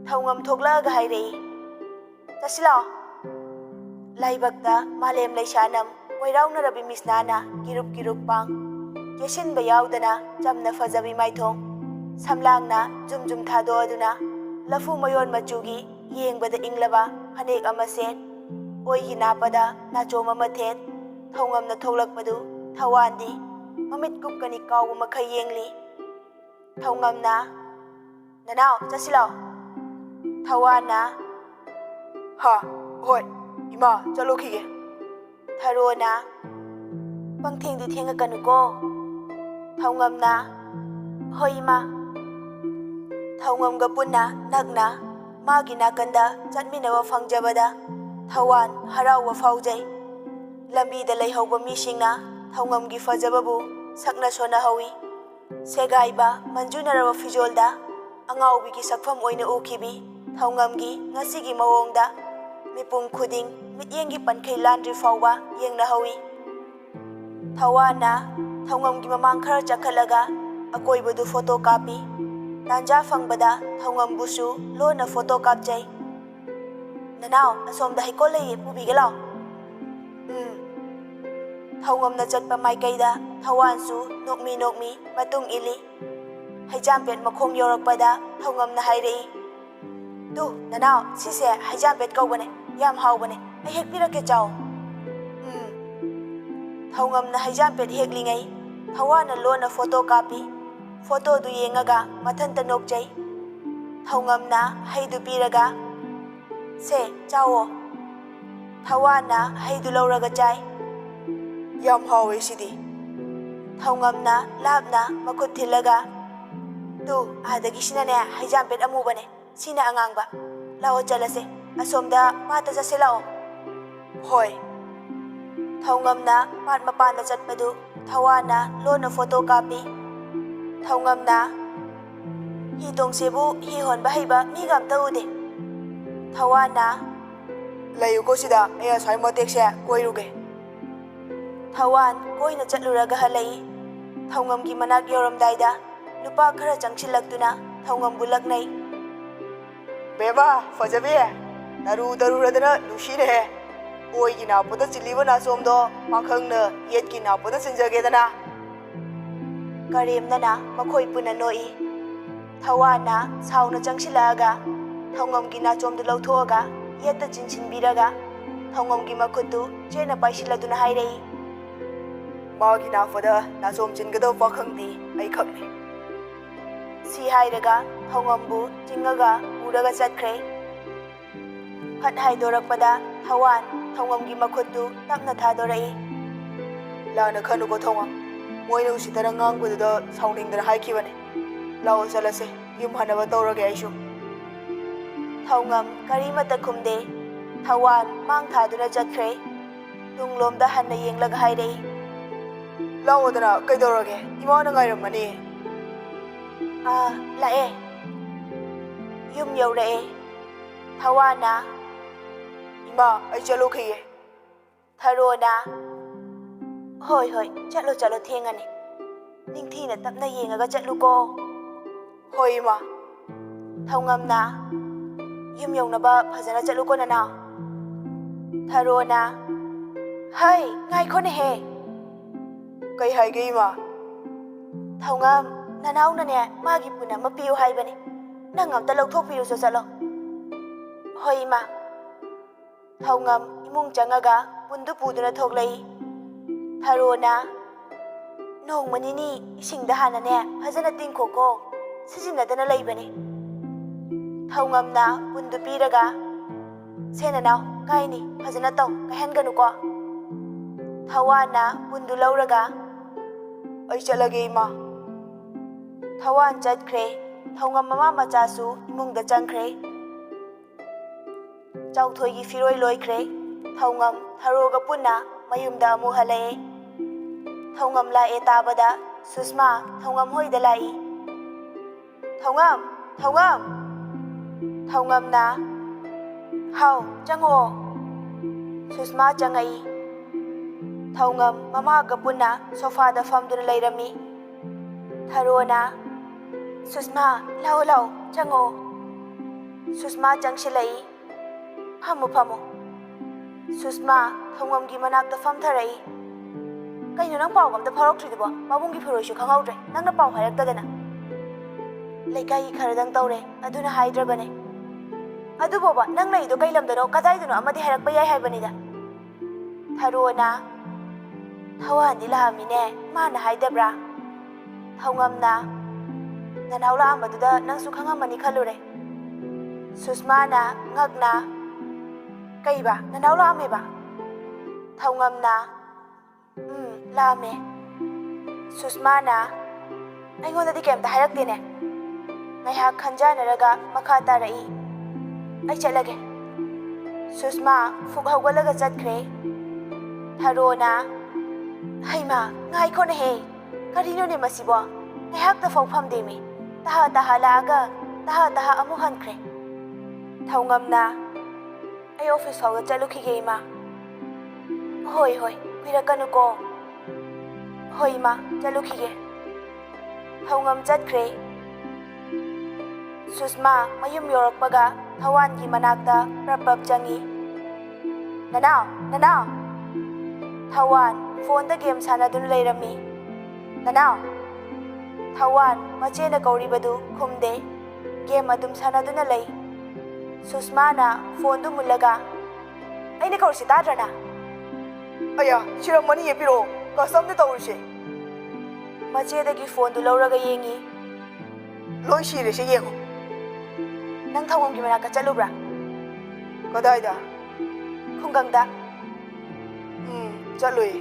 ꯊꯧꯉꯝ ꯊꯣꯛꯂꯛꯑꯒ ꯍꯥꯏꯔꯛꯏ, "ꯆꯠꯁꯤ ꯂꯥꯛꯑꯣ꯫" ꯂꯥꯏꯕꯛꯇ ꯃꯥꯂꯦꯝ ꯂꯩꯁꯥꯅꯝ ꯀꯣꯏꯔꯥꯎꯅꯔꯕꯤ ꯃꯤꯁꯅꯥꯅ ꯀꯤꯔꯨꯞ ꯀꯤꯔꯨꯞ ꯄꯥꯡ, ꯀꯦꯁꯤꯟꯕ ꯌꯥꯎꯗꯅ ꯆꯝꯅ ꯐꯖꯕꯤ ꯃꯥꯏꯊꯣꯡ, ꯁꯝꯂꯥꯡꯅ ꯖꯨꯝ ꯖꯨꯝ ꯊꯥꯗꯣꯛꯑꯗꯨꯅ ꯂꯐꯨ ꯃꯌꯣꯟ ꯃꯆꯨꯒꯤ ꯌꯦꯡꯕꯗ ꯏꯪꯂꯕ ꯐꯅꯦꯛ ꯑꯃ ꯁꯦꯠ, ꯑꯣꯏꯒꯤ ꯅꯥꯞꯄꯗ ꯅꯥꯆꯣꯝ ꯑꯃ ꯊꯦꯠ, ꯊꯧꯉꯝꯅ ꯊꯣꯛꯂꯛꯄꯗꯨ ꯊꯋꯥꯟꯗꯤ ꯃꯃꯤꯠ ꯀꯨꯞꯀꯅꯤ ꯀꯥꯎꯕ ꯃꯈꯩ ꯌꯦꯡꯂꯤ꯫ ꯊꯧꯉꯝꯅ, "ꯅꯅꯥꯎ, ꯆꯠꯁꯤ ꯂꯥꯎ꯫" ꯊꯋꯥꯟꯅ, "ꯍꯥ, ꯍꯣꯏ, ꯏꯃꯥ, ꯆꯠꯂꯨꯈꯤꯒꯦ꯫" ꯊꯔꯣꯅ, "ꯄꯪꯊꯦꯡꯗꯤ ꯊꯦꯡꯉꯛꯀꯅꯨꯀꯣ꯫" ꯊꯧꯉꯝꯅ, "ꯍꯣꯏ, ꯏꯃꯥ꯫" ꯊꯧꯉꯝꯒ ꯄꯨꯟꯅ ꯅꯛꯅ ꯃꯥꯒꯤ ꯅꯥꯀꯟꯗ ꯆꯠꯃꯤꯟꯅꯕ ꯐꯪꯖꯕꯗ ꯊꯋꯥꯟ ꯍꯔꯥꯎꯕ ꯐꯥꯎꯖꯩ꯫ ꯂꯝꯕꯤꯗ ꯂꯩꯍꯧꯕ ꯃꯤꯁꯤꯡꯅ ꯊꯧꯉꯝꯒꯤ ꯐꯖꯕꯕꯨ ꯁꯛꯅ ꯁꯣꯟꯅꯍꯧꯏ꯫ ꯁꯦꯒꯥꯏꯕ, ꯃꯟꯖꯨꯅꯔꯕ ꯐꯤꯖꯣꯜꯗ ꯑꯉꯥꯎꯕꯤꯒꯤ ꯁꯛꯐꯝ ꯑꯣꯏꯅ ꯎꯈꯤꯕꯤ ꯊꯧꯉꯝꯒꯤ ꯉꯁꯤꯒꯤ ꯃꯑꯣꯡꯗ ꯃꯤꯄꯨꯝ ꯈꯨꯗꯤꯡ ꯃꯤꯠꯌꯦꯡꯒꯤ ꯄꯟꯈꯩ ꯂꯥꯟꯗ꯭ꯔꯤ ꯐꯥꯎꯕ ꯌꯦꯡꯅꯍꯧꯏ꯫ ꯊꯧꯋꯥꯟꯅ ꯊꯧꯉꯝꯒꯤ ꯃꯃꯥꯡ ꯈꯔ ꯆꯠꯈꯠꯂꯒ ꯑꯀꯣꯏꯕꯗꯨ ꯐꯣꯇꯣ ꯀꯥꯞꯄꯤ꯫ ꯇꯥꯟꯖꯥ ꯐꯪꯕꯗ ꯊꯧꯉꯝꯕꯨꯁꯨ ꯂꯣꯟꯅ ꯐꯣꯇꯣ ꯀꯥꯞꯆꯩ꯫ "ꯅꯅꯥꯎ, ꯑꯁꯣꯝꯗ ꯍꯩꯀꯣꯜ ꯂꯩꯌꯦ, ꯄꯨꯕꯤꯒꯦ ꯂꯥꯎ꯫" "ꯎꯝ꯫" ꯊꯧꯉꯝꯅ ꯆꯠꯄ ꯃꯥꯏꯀꯩꯗ ꯊꯧꯋꯥꯟꯁꯨ ꯅꯣꯛꯃꯤ ꯅꯣꯛꯃꯤ ꯃꯇꯨꯡ ꯏꯜꯂꯤ꯫ ꯍꯩꯖꯥꯝꯄꯦꯠ ꯃꯈꯣꯡ ꯌꯧꯔꯛꯄꯗ ꯊꯧꯉꯝꯅ ꯍꯥꯏꯔꯛꯏ, "ꯇꯨ, ꯅꯅꯥꯎ, ꯁꯤꯁꯦ ꯍꯩꯖꯥꯝꯄꯦꯠ ꯀꯧꯕꯅꯦ, ꯌꯥꯝ ꯍꯥꯎꯕꯅꯦ, ꯑꯩ ꯍꯦꯛꯄꯤꯔꯛꯀꯦ, ꯆꯥꯎ꯫" "ꯎꯝ꯫" ꯊꯧꯉꯝꯅ ꯍꯩꯖꯥꯝꯄꯦꯠ ꯍꯦꯛꯂꯤꯉꯩ ꯊꯧꯋꯥꯟꯅ ꯂꯣꯟꯅ ꯐꯣꯇꯣ ꯀꯥꯞꯄꯤ꯫ ꯐꯣꯇꯣꯗꯨ ꯌꯦꯡꯉꯒ ꯃꯊꯟꯇ ꯅꯣꯛꯆꯩ꯫ ꯊꯧꯉꯝꯅ ꯍꯩꯗꯨ ꯄꯤꯔꯒ, "ꯁꯦ, ꯆꯥꯎꯑꯣ꯫" ꯊꯧꯋꯥꯟꯅ ꯍꯩꯗꯨ ꯂꯧꯔꯒ ꯆꯥꯏ꯫ "ꯌꯥꯝ ꯍꯥꯎꯋꯦ ꯁꯤꯗꯤ꯫" ꯊꯧꯉꯝꯅ ꯂꯥꯞꯅ ꯃꯈꯨꯠ ꯊꯤꯜꯂꯒ, "ꯇꯨ, ꯑꯥꯗꯒꯤꯁꯤꯅꯅꯦ ꯍꯩꯖꯥꯝꯄꯦꯠ ꯑꯃꯨꯕꯅꯦ, ꯁꯤꯅ ꯑꯉꯥꯡꯕ꯫ ꯂꯥꯛꯑꯣ ꯆꯠꯂꯁꯦ, ꯑꯁꯣꯝꯗ ꯄꯥꯠꯇ ꯆꯠꯁꯦ ꯂꯥꯛꯑꯣ꯫" "ꯍꯣꯏ꯫" ꯊꯧꯉꯝꯅ ꯄꯥꯠ ꯃꯄꯥꯟꯗ ꯆꯠꯄꯗꯨ ꯊꯧꯋꯥꯟꯅ ꯂꯣꯟꯅ ꯐꯣꯇꯣ ꯀꯥꯞꯄꯤ꯫ ꯊꯧꯉꯝꯅ, "ꯍꯤ ꯇꯣꯡꯁꯦꯕꯨ ꯍꯤ ꯍꯣꯟꯕ ꯍꯩꯕ ꯃꯤꯒ ꯑꯝꯇ ꯎꯗꯦ꯫" ꯊꯧꯋꯥꯟꯅ, "ꯂꯩꯌꯨꯀꯣ ꯁꯤꯗ, ꯑꯩ ꯑꯁ꯭ꯋꯥꯏ ꯃꯇꯦꯛꯁꯦ ꯀꯣꯏꯔꯨꯒꯦ꯫" ꯊꯧꯋꯥꯟ ꯀꯣꯏꯅ ꯆꯠꯂꯨꯔꯒ ꯍꯜꯂꯛꯏ꯫ ꯊꯧꯉꯝꯒꯤ ꯃꯅꯥꯛ ꯌꯧꯔꯝꯗꯥꯏꯗ ꯅꯨꯄꯥ ꯈꯔ ꯆꯪꯁꯤꯜꯂꯛꯇꯨꯅ ꯊꯧꯉꯝꯕꯨ ꯂꯛꯅꯩ꯫ "ꯕꯦꯝꯃ ꯐꯖꯕꯤ, ꯇꯔꯨ ꯇꯔꯨꯔꯗꯅ ꯅꯨꯡꯁꯤꯅꯦꯍꯦ꯫ ꯑꯣꯏꯒꯤ ꯅꯥꯄꯣꯗ ꯆꯤꯜꯂꯤꯕ ꯅꯥꯆꯣꯝꯗꯣ ꯄꯥꯈꯪꯅ ꯌꯦꯠꯀꯤ ꯅꯥꯄꯣꯗ ꯆꯤꯟꯖꯒꯦꯗꯅ꯫" ꯀꯔꯦꯝꯅꯅ ꯃꯈꯣꯏ ꯄꯨꯟꯅ ꯅꯣꯛꯏ꯫ ꯊꯧꯋꯥꯟꯅ ꯁꯥꯎꯅ ꯆꯪꯁꯤꯜꯂꯛꯑꯒ ꯊꯧꯉꯝꯒꯤ ꯅꯥꯆꯣꯝꯗꯨ ꯂꯧꯊꯣꯛꯑꯒ ꯌꯦꯠꯇ ꯆꯤꯟꯁꯤꯟꯕꯤꯔꯒ ꯊꯧꯉꯝꯒꯤ ꯃꯈꯨꯠꯇꯨ ꯆꯦꯠꯅ ꯄꯥꯏꯁꯤꯜꯂꯗꯨꯅ ꯍꯥꯏꯔꯛꯏ, "ꯃꯥꯒꯤ ꯅꯥꯐꯗ ꯅꯥꯆꯣꯝ ꯆꯤꯟꯒꯗꯕ ꯄꯥꯈꯪꯗꯤ ꯑꯩꯈꯛꯅꯤ꯫" ꯁꯤ ꯍꯥꯏꯔꯒ ꯊꯧꯉꯝꯕꯨ ꯆꯤꯡꯉꯒ ꯄꯨꯔꯒ ꯆꯠꯈ꯭ꯔꯦ꯫ ꯐꯠ ꯍꯥꯏꯗꯣꯔꯛꯄꯗ ꯊꯧꯋꯥꯟ ꯊꯧꯉꯝꯒꯤ ꯃꯈꯨꯠꯇꯨ ꯇꯞꯅ ꯊꯥꯗꯣꯔꯛꯏ꯫ "ꯂꯥꯟꯅ ꯈꯟꯅꯨꯀꯣ ꯊꯧꯉꯝ, ꯃꯣꯏꯅ ꯎꯁꯤꯠꯇꯅ ꯉꯥꯡꯕꯗꯨꯗ ꯁꯥꯎꯅꯤꯡꯗꯅ ꯍꯥꯏꯈꯤꯕꯅꯤ꯫ ꯂꯥꯛꯑꯣ ꯆꯠꯂꯁꯦ, ꯌꯨꯝ ꯍꯟꯅꯕ ꯇꯧꯔꯒꯦ ꯑꯩꯁꯨ꯫" ꯊꯧꯉꯝ ꯀꯔꯤꯃꯠꯇ ꯈꯨꯝꯗꯦ꯫ ꯊꯧꯋꯥꯟ ꯃꯥꯡ ꯊꯥꯗꯨꯅ ꯆꯠꯈ꯭ꯔꯦ꯫ ꯇꯨꯡꯂꯣꯝꯗ ꯍꯟꯅ ꯌꯦꯡꯂꯒ ꯍꯥꯏꯔꯛꯏ, "ꯂꯥꯛꯑꯣꯗꯅ, ꯀꯩꯗꯧꯔꯒꯦ? ꯏꯃꯥꯅ ꯉꯥꯏꯔꯝꯃꯅꯤ꯫" "ꯑꯥ, ꯂꯥꯛꯑꯦ꯫" ꯌꯨꯝ ꯌꯧꯔꯛꯑꯦ꯫ ꯊꯧꯋꯥꯟꯅ, "ꯏꯃꯥ, ꯑꯩ ꯆꯠꯂꯨꯈꯤꯒꯦ꯫" ꯊꯔꯣꯅ, "ꯍꯣꯏ, ꯍꯣꯏ, ꯆꯠꯂꯣ, ꯆꯠꯂꯣ, ꯊꯦꯡꯉꯅꯤ꯫ ꯅꯤꯡꯊꯤꯅ ꯇꯞꯅ ꯌꯦꯡꯉꯒ ꯆꯠꯂꯨꯀꯣ꯫" "ꯍꯣꯏ, ꯏꯃꯥ꯫" ꯊꯧꯉꯝꯅ, "ꯌꯨꯝ ꯌꯧꯅꯕ ꯐꯖꯅ ꯆꯠꯂꯨꯀꯣ, ꯅꯅꯥꯎ꯫" ꯊꯔꯣꯅ, "ꯍꯩ, ꯉꯥꯏꯈꯣꯅꯦꯍꯦ꯫" "ꯀꯩ ꯍꯥꯏꯒꯦ, ꯏꯃꯥ?" "ꯊꯧꯉꯝ, ꯅꯅꯥꯎꯅꯅꯦ, ꯃꯥꯒꯤ ꯄꯨꯟ ꯑꯃ ꯄꯤꯌꯨ ꯍꯥꯏꯕꯅꯤ꯫ ꯅꯪ ꯑꯝꯇ ꯂꯧꯊꯣꯛꯄꯤꯔꯨꯆꯣ ꯆꯠꯂꯣ꯫" "ꯍꯣꯏ, ꯏꯃꯥ꯫" ꯊꯧꯉꯝ ꯏꯃꯨꯡ ꯆꯪꯉꯒ ꯄꯨꯟꯗꯨ ꯄꯨꯗꯨꯅ ꯊꯣꯛꯂꯛꯏ꯫ ꯊꯔꯣꯅ, "ꯅꯣꯡꯃ ꯅꯤꯅꯤ ꯏꯁꯤꯡꯗ ꯍꯥꯟꯅꯅꯦ ꯐꯖꯅ ꯇꯤꯡꯈꯣꯀꯣ, ꯁꯤꯖꯤꯟꯅꯗꯅ ꯂꯩꯕꯅꯤ꯫" ꯊꯧꯉꯝꯅ ꯄꯨꯟꯗꯨ ꯄꯤꯔꯒ, "ꯁꯦ ꯅꯅꯥꯎ, ꯀꯥꯏꯅꯤ, ꯐꯖꯅ ꯇꯧ, ꯀꯥꯏꯍꯟꯒꯅꯨꯀꯣ꯫" ꯊꯧꯋꯥꯟꯅ ꯄꯨꯟꯗꯨ ꯂꯧꯔꯒ, "ꯑꯩ ꯆꯠꯂꯒꯦ, ꯏꯃꯥ꯫" ꯊꯧꯋꯥꯟ ꯆꯠꯈ꯭ꯔꯦ꯫ ꯊꯧꯉꯝ ꯃꯃꯥ ꯃꯆꯥꯁꯨ ꯏꯃꯨꯡꯗ ꯆꯪꯈ꯭ꯔꯦ꯫ ꯆꯥꯎꯊꯣꯏꯒꯤ ꯐꯤꯔꯣꯏ ꯂꯣꯏꯈ꯭ꯔꯦ꯫ ꯊꯧꯉꯝ ꯊꯔꯣꯒ ꯄꯨꯟꯅ ꯃꯌꯨꯝꯗ ꯑꯃꯨꯛ ꯍꯜꯂꯛꯑꯦ꯫ ꯊꯧꯉꯝ ꯂꯥꯛꯑꯦ ꯇꯥꯕꯗ ꯁꯨꯁꯃꯥ ꯊꯧꯉꯝ ꯍꯣꯏꯗ ꯂꯥꯛꯏ꯫ "ꯊꯧꯉꯝ! ꯊꯧꯉꯝ!" ꯊꯧꯉꯝꯅ, "ꯍꯥꯎ, ꯆꯪꯉꯛꯑꯣ꯫" ꯁꯨꯁꯃꯥ ꯆꯪꯉꯛꯏ꯫ ꯊꯧꯉꯝ ꯃꯃꯥꯒ ꯄꯨꯟꯅ ꯁꯣꯐꯥꯗ ꯐꯝꯗꯨꯅ ꯂꯩꯔꯝꯃꯤ꯫ ꯊꯔꯣꯅ, "ꯁꯨꯁꯃꯥ, ꯂꯥꯛꯑꯣ, ꯂꯥꯛꯑꯣ, ꯆꯪꯉꯛꯑꯣ꯫" ꯁꯨꯁꯃꯥ ꯆꯪꯁꯤꯜꯂꯛꯏ꯫ "ꯐꯝꯃꯨ, ꯐꯝꯃꯨ꯫" ꯁꯨꯁꯃꯥ ꯊꯧꯉꯝꯒꯤ ꯃꯅꯥꯛꯇ ꯐꯝꯊꯔꯛꯏ꯫ "ꯀꯩꯅꯣ ꯅꯪ ꯄꯥꯎꯒ ꯑꯝꯇ ꯐꯥꯎꯔꯛꯇ꯭ꯔꯤꯗꯨꯕꯣ? ꯄꯥꯕꯨꯡꯒꯤ ꯐꯤꯔꯣꯏꯁꯨ ꯈꯪꯍꯧꯗ꯭ꯔꯦ, ꯅꯪꯅ ꯄꯥꯎ ꯍꯥꯏꯔꯛꯇꯗꯅ꯫ ꯂꯩꯀꯥꯏꯒꯤ ꯈꯔꯗꯪ ꯇꯧꯔꯦ, ꯑꯗꯨꯅ ꯍꯥꯏꯗ꯭ꯔꯕꯅꯦ꯫ ꯑꯗꯨꯕꯣꯕ, ꯅꯪ ꯂꯩꯗꯣ ꯀꯩ ꯂꯝꯗꯅꯣ, ꯀꯗꯥꯏꯗꯅꯣ ꯑꯃꯗꯤ ꯍꯥꯏꯔꯛꯄ ꯌꯥꯏ ꯍꯥꯏꯕꯅꯤꯗ꯫" ꯊꯔꯣꯅ, "ꯊꯧꯋꯥꯟꯗꯤ ꯂꯥꯛꯑꯝꯃꯤꯅꯦ, ꯃꯥꯅ ꯍꯥꯏꯗꯕ꯭ꯔꯥ?" ꯊꯧꯉꯝꯅ, "ꯅꯅꯥꯎ ꯂꯥꯛꯑꯝꯕꯗꯨꯗ ꯅꯪꯁꯨ ꯈꯪꯉꯝꯃꯅꯤ ꯈꯜꯂꯨꯔꯦ꯫" ꯁꯨꯁꯃꯥꯅ ꯉꯛꯅ, "ꯀꯩꯕ, ꯅꯅꯥꯎ ꯂꯥꯛꯑꯝꯃꯦꯕ?" ꯊꯧꯉꯝꯅ, "ꯎꯝ, ꯂꯥꯛꯑꯝꯃꯦ꯫" ꯁꯨꯁꯃꯥꯅ, "ꯑꯩꯉꯣꯟꯗꯗꯤ ꯀꯩꯝꯇ ꯍꯥꯏꯔꯛꯇꯦꯅꯦ꯫" ꯉꯥꯏꯍꯥꯛ ꯈꯟꯖꯥꯟꯅꯔꯒ ꯃꯈꯥ ꯇꯥꯔꯛꯏ, "ꯑꯩ ꯆꯠꯂꯒꯦ꯫" ꯁꯨꯁꯃꯥ ꯐꯨꯛ ꯍꯧꯒꯠꯂꯒ ꯆꯠꯈ꯭ꯔꯦ꯫ ꯊꯔꯣꯅ, "ꯍꯩꯃꯥ, ꯉꯥꯏꯈꯣꯅꯦꯍꯦ, ꯀꯔꯤꯅꯣꯅꯦ ꯃꯁꯤꯕꯣ? ꯉꯥꯏꯍꯥꯛꯇ ꯐꯥꯎ ꯐꯝꯗꯦꯃꯤ, ꯇꯍꯥ ꯇꯍꯥ ꯂꯥꯛꯑꯒ ꯇꯍꯥ ꯇꯍꯥ ꯑꯃꯨꯛ ꯍꯟꯈ꯭ꯔꯦ꯫" ꯊꯧꯉꯝꯅ, ꯑꯩ ꯑꯣꯐꯤꯁ ꯐꯥꯎꯕ ꯆꯠꯂꯨꯈꯤꯒꯦ, ꯏꯃꯥ꯫ ꯍꯣꯏ, ꯍꯣꯏ, ꯀꯨꯏꯔꯛꯀꯅꯨꯀꯣ꯫ ꯍꯣꯏ, ꯏꯃꯥ, ꯆꯠꯂꯨꯈꯤꯒꯦ꯫ ꯊꯧꯉꯝ ꯆꯠꯈ꯭ꯔꯦ꯫ ꯁꯨꯁꯃꯥ ꯃꯌꯨꯝ ꯌꯧꯔꯛꯄꯒ ꯊꯧꯋꯥꯟꯒꯤ ꯃꯅꯥꯛꯇ ꯄ꯭ꯔꯞ ꯄ꯭ꯔꯞ ꯆꯪꯉꯤ꯫ "ꯅꯅꯥꯎ, ꯅꯅꯥꯎ!" ꯊꯧꯋꯥꯟ ꯐꯣꯟꯗ ꯒꯦꯝ ꯁꯥꯟꯅꯗꯨꯅ ꯂꯩꯔꯝꯃꯤ꯫ "ꯅꯅꯥꯎ!" ꯊꯧꯋꯥꯟ ꯃꯆꯦꯅ ꯀꯧꯔꯤꯕꯗꯨ ꯈꯨꯝꯗꯦ꯫ ꯒꯦꯝ ꯑꯗꯨꯝ ꯁꯥꯟꯅꯗꯨꯅ ꯂꯩ꯫ ꯁꯨꯁꯃꯥꯅ ꯐꯣꯟꯗꯨ ꯃꯨꯜꯂꯒ, "ꯑꯩꯅ ꯀꯧꯔꯤꯁꯤ ꯇꯥꯗ꯭ꯔꯅ?" "ꯑꯌꯥ, ꯁꯤꯔꯝꯃꯅꯤꯌꯦ, ꯄꯤꯔꯛꯑꯣ, ꯀꯁꯇꯝꯗ ꯇꯧꯔꯤꯁꯦ꯫" ꯃꯆꯦꯗꯒꯤ ꯐꯣꯟꯗꯨ ꯂꯧꯔꯒ ꯌꯦꯡꯉꯤ꯫ "ꯂꯣꯏ ꯁꯤꯔꯦꯁꯦ, ꯌꯦꯡꯉꯣ꯫" "ꯅꯪ ꯊꯧꯉꯝꯒꯤ ꯃꯅꯥꯛꯇ ꯆꯠꯂꯨꯕ꯭ꯔꯥ?" "ꯀꯗꯥꯏꯗ?" "ꯈꯨꯡꯒꯪꯗ꯫" "ꯎꯝ, ꯆꯠꯂꯨꯏ꯫"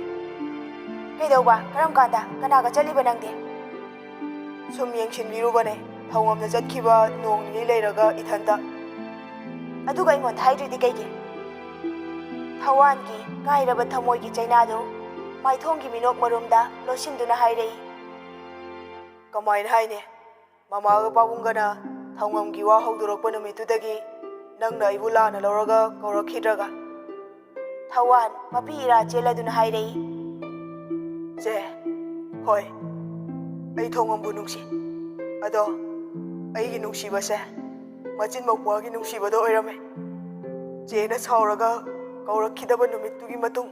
"ꯀꯩꯗꯧꯕ? ꯀꯔꯝ ꯀꯥꯟꯗ? ꯀꯅꯥꯒ ꯆꯠꯂꯤꯕ ꯅꯪꯗꯤ?" "ꯁꯨꯝ ꯌꯦꯡꯁꯤꯟꯕꯤꯔꯨꯕꯅꯦ, ꯊꯧꯉꯝꯅ ꯆꯠꯈꯤꯕ ꯅꯣꯡ ꯅꯤꯅꯤ ꯂꯩꯔꯒ ꯏꯊꯟꯇ꯫" "ꯑꯗꯨꯒ ꯑꯩꯉꯣꯟꯗ ꯍꯥꯏꯗ꯭ꯔꯤꯗꯤ ꯀꯩꯒꯤ?" ꯊꯧꯋꯥꯟꯒꯤ ꯀꯥꯏꯔꯕ ꯊꯃꯣꯏꯒꯤ ꯆꯩꯅꯥꯗꯨ ꯃꯥꯏꯊꯣꯡꯒꯤ ꯃꯤꯅꯣꯛ ꯃꯔꯨꯝꯗ ꯂꯣꯠꯁꯤꯟꯗꯨꯅ ꯍꯥꯏꯔꯛꯏ꯫ "ꯀꯃꯥꯏꯅ ꯍꯥꯏꯅꯤ? ꯃꯃꯥꯒ ꯄꯥꯕꯨꯡꯒꯅ ꯊꯧꯉꯝꯒꯤ ꯋꯥ ꯍꯧꯗꯣꯔꯛꯄ ꯅꯨꯃꯤꯠꯇꯨꯗꯒꯤ ꯅꯪꯅ ꯑꯩꯕꯨ ꯂꯥꯟꯅ ꯂꯧꯔꯒ ꯀꯧꯔꯛꯈꯤꯗ꯭ꯔꯒ꯫" ꯊꯧꯋꯥꯟ ꯃꯄꯤ ꯏꯔꯥ ꯆꯦꯜꯂꯗꯨꯅ ꯍꯥꯏꯔꯛꯏ꯫ "ꯆꯦ, ꯍꯣꯏ, ꯑꯩ ꯊꯧꯉꯝꯕꯨ ꯅꯨꯡꯁꯤ꯫ ꯑꯗꯣ ꯑꯩꯒꯤ ꯅꯨꯡꯁꯤꯕꯁꯦ ꯃꯆꯤꯟ ꯃꯧꯄ꯭ꯋꯥꯒꯤ ꯅꯨꯡꯁꯤꯕꯗꯣ ꯑꯣꯏꯔꯝꯃꯦ꯫ ꯆꯦꯅ ꯁꯥꯎꯔꯒ ꯀꯧꯔꯛꯈꯤꯗꯕ ꯅꯨꯃꯤꯠꯇꯨꯒꯤ ꯃꯇꯨꯡ